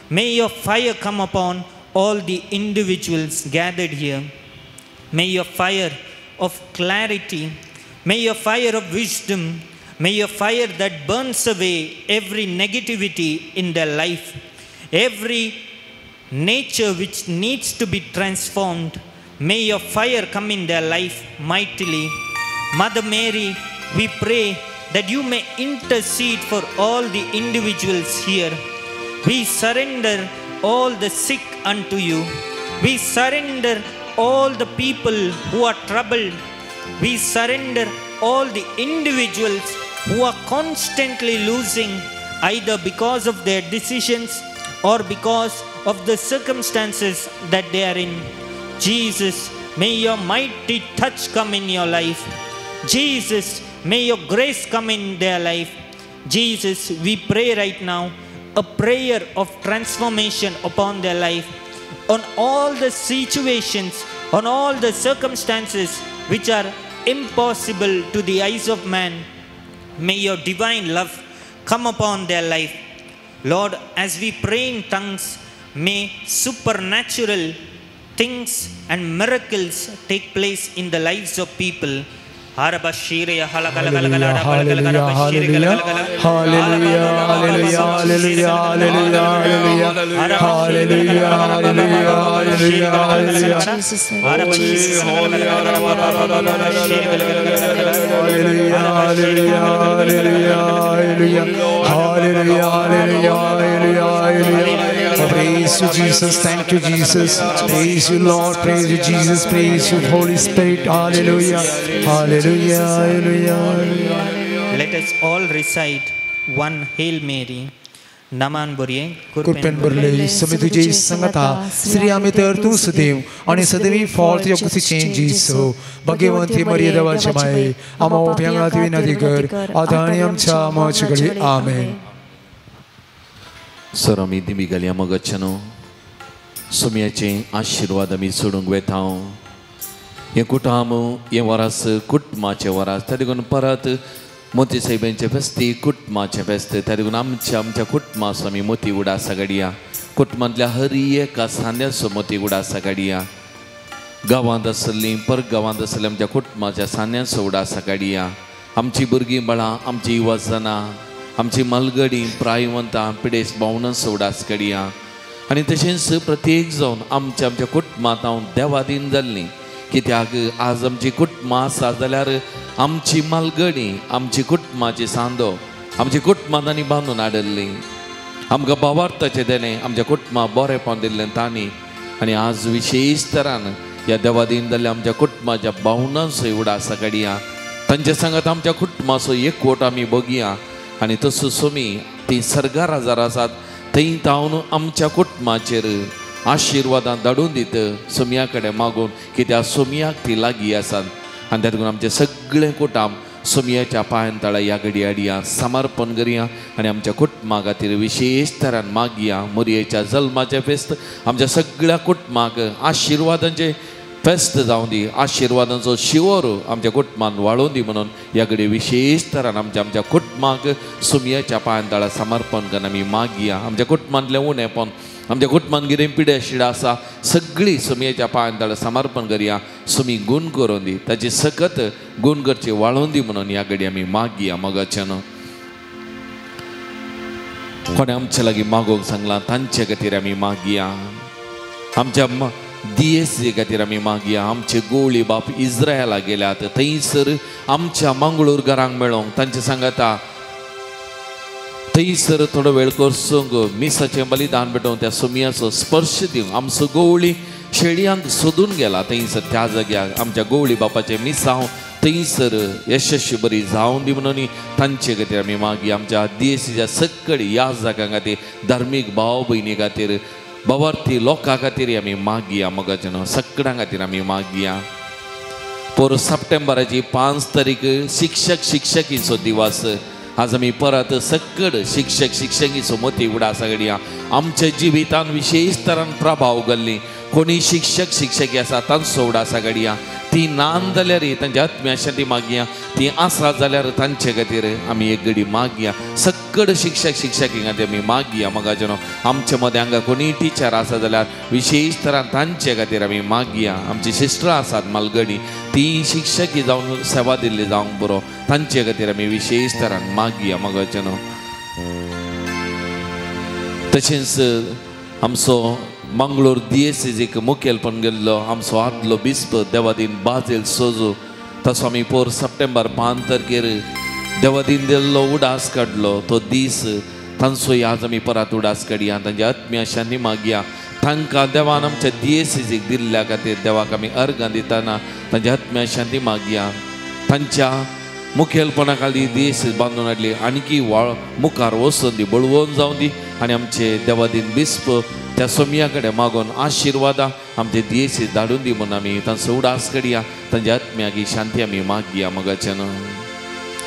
may your fire come upon all the individuals gathered here. May your fire of clarity, may your fire of wisdom, may your fire that burns away every negativity in their life, every nature which needs to be transformed, may your fire come in their life mightily. Mother Mary, we pray that you may intercede for all the individuals here. We surrender all the sick unto you. We surrender all the people who are troubled. We surrender all the individuals who are constantly losing, either because of their decisions or because of the circumstances that they are in. Jesus, may your mighty touch come in your life. Jesus, may your grace come in their life. Jesus, we pray right now a prayer of transformation upon their life, on all the situations, on all the circumstances which are impossible to the eyes of man. May your divine love come upon their life. Lord, as we pray in tongues, may supernatural things and miracles take place in the lives of people. Hallelujah, hallelujah, hallelujah, hallelujah, hallelujah, hallelujah, hallelujah, hallelujah, hallelujah. Hallelujah, hallelujah, hallelujah, hallelujah. Praise you, Jesus. Thank you, Jesus. Praise you, Lord. Praise you, Jesus. Praise you, Holy Spirit. Hallelujah. Hallelujah. Hallelujah. Hallelujah. Let us all recite one Hail Mary. Naman Burye, कृपेन भरले समी तुझे संगता स्त्री आम्ही तर तू सदैव आणि सदैवी फळ तुझ्या कुशीचें जेजू भाग्यवंती मरिये देवाचे माये आम्हा उपयांगात विनंती कर आता आनी आमच्या मरणाचे घडी. आमेन. सर आमी दिमी घालया मगच्छ न्हू सुमयाचे आशिर्वाद आमी सोडूंक वेता. हें कुटुंब हें वरास कुटुंबाचें वरास त्या देखून परत मोती साहेबांचें फेस्ती कुटुंबाचें फेस्त त्या देखून आमच्या आमच्या कुटुंबाचो आमी मोती उडासा काडया. कुटुंबांतल्या हर एका सांद्याचो मोती उडासा काडया. गांवांत आसलीं परगांवांत आसलीं आमच्या कुटुंबाच्या सांद्याचो उडासा काडया. आमची भुरगीं बाळां आमची युवाजनां आमची मालगडी प्रायवंतां पिडेस भावनांचो उडास काडया. आनी तशेंच प्रत्येक जावन आमच्या आमच्या कुटुंबांत हांव देवादीन जाल्लीं कित्याक आज आमची कुटुंबां आसा जाल्यार आमची मालगडी आमची कुटुंबाची सांदो आमची कुटुंबां तांणी बांदून हाडिल्ली आमकां भावार्थाचें देणें आमच्या कुटुंबाक बरेंपण दिल्लें तांणी. आनी आज विशेश तरान ह्या देवादीन जाल्ल्या आमच्या कुटुंबाच्या भावनांचो उडास काडया. तांचे सांगात आमच्या कुटुंबाचो एकवट आमी बघया. आनी तसो सोमी ती सर्गार आजार आसात थंय तावन आमच्या कुटुंबाचेर आशिर्वादां धाडून दित सोमया कडेन मागून कित्याक सोमयाक ती लागीं आसात. आनी त्या देखून आमचें सगळें कुटुंब सोमयाच्या पांयां तळा ह्या घडी हाडया समर्पण करया आनी आमच्या कुटुंबा खातीर विशेश तरान मागया. मोरयेच्या जल्माचें फेस्त आमच्या सगळ्या कुटुंबाक आशिर्वादांचें फेस्त जावं दी आशिर्वादांचो शिवोर आमच्या कुटुंबान वाळोवन दी म्हणून ह्या घडी विशेश तरान आमच्या आमच्या कुटुंबाक सोमयाच्या पांयां तळा समर्पण करून आमी मागया. आमच्या कुटुंबांतलें उणेपण आमच्या कुटुंबान कितें पिड्या शिडां आसा सगळीं सोमयेच्या पांयां तळा समर्पण करया. सोमी गूण करून दी ताची सकत गूण करची वाळोवन दी म्हणून ह्या घडी आमी मागया. मगाच्यान कोणें आमचे लागीं मागोवंक सांगलां तांचे खातीर आमी मागया. आमच्या दियेसी खातीर आमी मागया. आमचे गोवळी बाप इस्रायला गेल्यात थंयसर आमच्या मंगळूर घरांक मेळोंक तांचे सांगाता थंयसर थोडो वेळ करसूंक मिसाचें बलिदान पेटोवन त्या सोमयाचो स्पर्श दिवंक आमचो गोवळी शेळयांक सोदून गेला थंयसर त्या जाग्याक आमच्या गोवळी बापाचें मिसांव थंयसर यशस्वी बरी जावन दी म्हणून तांचे खातीर आमी मागीर आमच्या दियेसीच्या सकळ ह्या जाग्यां खातीर धार्मीक भाव भयणी खातीर भावार्थी लोकां खातीर आमी मागया. मगाचे न्हू सगळ्यां खातीर आमी मागया. पोर सप्टेंबराची 5 तारीख शिक्षक शिक्षकीचो दिवस. आज आमी परत सकळ शिक्षक शिक्षकीचो मोती उडासा घडया. आमच्या जिवितान विशेश तरान प्रभाव घाल्ली कोणी शिक्षक शिक्षकी आसा तांचो उडासा घडया. ती नान जाल्यार तांच्या आत्म्याशांती मागया. ती आसा जाल्यार तांचे खातीर आमी एक घडी मागया. सकळ शिक्षक शिक्षकी खातीर आमी मागया. मगाचे न्हू आमचे मदें हांगा कोणी टिचर आसा जाल्यार विशेश तरान तांचे खातीर आमी मागया. आमची सिस्टरां आसात मालगडी ती शिक्षकी जावन सेवा दिल्ली जावंक बरो तांचे खातीर आमी विशेश तरान मागया. मगाचे न्हू तशेंच आमचो मंगळूर दियेसीक मुखेलपण गेल्लो आमचो आदलो बिस्प देवादीन बाजेल सोजू तसो आमी पोर सप्टेंबर 5 तारखेर देवादीन दिल्लो उडास काडलो तो दीस तांचो आज आमी परत उडास काडया. तांच्या आत्म्याशांनी मागया. तांकां देवान आमच्या दियेसीक दिल्ल्या खातीर देवाक आमी अर्गां दितना तांच्या आत्म्याशांती मागया. तांच्या मुखेलपणा खाली देश बांदून हाडली आणखी वाळ मुखार वचून दी बळवून जावन दी आनी आमचे देवादीन बिस्प त्या सोमया कडेन मागून आशिर्वादा आमचे देश धाडून दी म्हणून आमी तांचो उडास करया तांच्या आत्म्याक शांती आमी मागया मगाच्यान.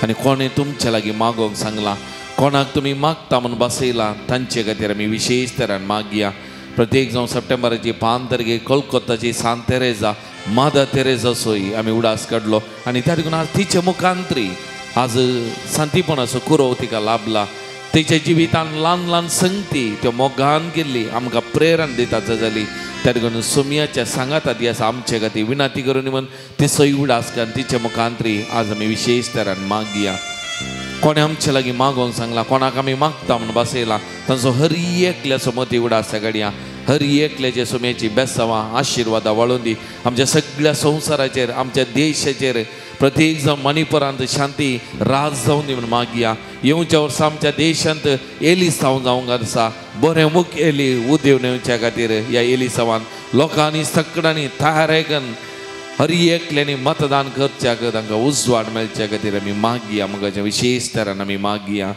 आनी कोणें तुमच्या लागीं मागोंक सांगलां कोणाक तुमी मागता म्हूण बसयलां तांचे खातीर आमी विशेश तरान मागया. प्रत्येक जावं सप्टेंबराची 5 तारखेक कोलकोताची सांत तेरेजा मादर तेरेजा सोय आमी उडास काडलो आनी त्या देखून आज तिचे मुखांतरी आज सांतीपणाचो कुरोव तिका लाभला. तिच्या जिवितान ल्हान ल्हान संगती त्यो मोगान केल्ली आमकां प्रेरण दिता जाली. त्या देखून सोमयाच्या सांगाता ती आसा आमचे खातीर विनंती करून म्हूण ती सोय उडास काड तिच्या मुखांतरी आज आमी विशेश तरान मागया. कोणें आमचे लागीं मागोंक सांगलां कोणाक आमी मागता म्हूण बसयलां तांचो हर एकल्याचो मती उडास काडया. हर एकल्याच्या सोम्याची बेसावां आशिर्वादां वाळून दी आमच्या सगळ्या संवसाराचेर आमच्या देशाचेर. प्रत्येक जावन मणिपुरांत शांती राज जावन दी म्हूण मागया. येवच्या वर्सा आमच्या देशांत एलिसांव जावंक आसा बरें मुख एली उदेवन येवच्या खातीर ह्या एलिसांवान लोकांनी सगळ्यांनी तयार करून हर एकल्यांनी मतदान करच्याक तांकां उजवाड मेळच्या खातीर आमी मागया. मगाच्या विशेश तरान आमी मागया.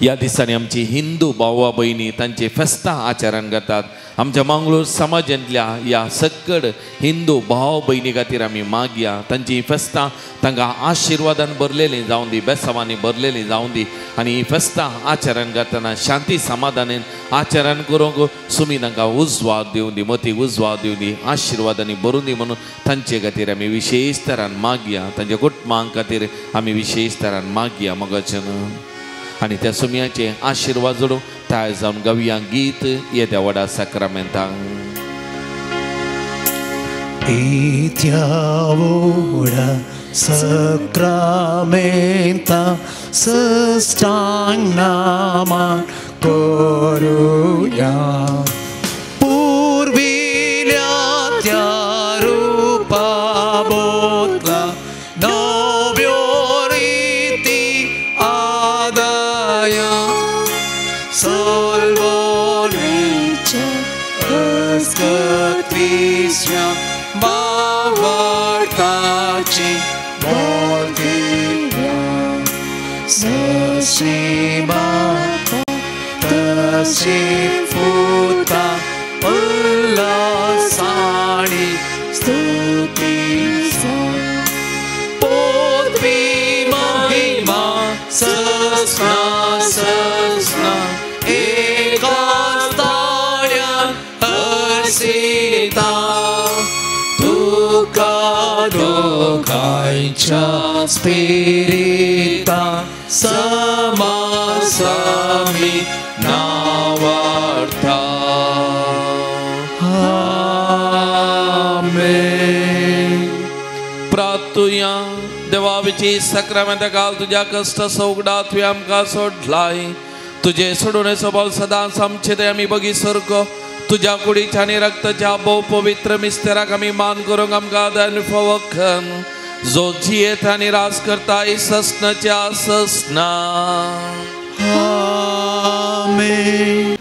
ह्या दिसांनी आमची हिंदू भावा भयणी तांचे फेस्तां आचरण करतात. आमच्या मंगळूर समाजांतल्या ह्या सक्कड हिंदू भाव भयणी खातीर आमी मागया. तांची फेस्तां तांकां आशिर्वादान भरलेलीं जावं दी बेसावांनी भरलेलीं जावं दी आनी ही फेस्तां आचरण करतना शांती समाधानान आचरण करूंक सुमी तांकां उजवाड दिवं दी मती उजवाड दिवं दी आशिर्वादांनी भरून दी म्हणून तांचे खातीर आमी विशेश तरान मागया. तांच्या कुटुंबां खातीर आमी विशेश तरान मागया मगाच्यान. आनी त्या सुमयाचे आशिर्वाद जोडून तयार जावन गावया गीत येद्या व्हडा साक्रामेंताक. येद्या व्हडा साक्रामेंता सष्टांग नामा करुया. पुर्विल्या त्या रुपा बोतला नव्यो रिती आदाया सोलवणेच्या अस्कत्विस्या बावळटाची बोलदिव्या सशी माता तशी फुता उल्लासाणी स्तुतीसा पोतवी महिमा ससना ससना एकाच ताळ्यान हर्षिता तुका दोगांयच्या स्पिरिता समासामी नावार्था. आमेन. प्रार्थुया. देवाविची साक्रामेंता काल तुज्या कश्ट सौगडा तुवें आमकां सोडलाय. तुजे सोडून स्वभाव सदांच आमचे ते आमी बगी सारको तुज्या कुडीच्या आनी रक्ताच्या भोव पवित्र मिस्तेराक आमी मान करूंक आमकां आदार फावखन जो जियेत आनी राज करता ससनाच्या ससना. आमेन.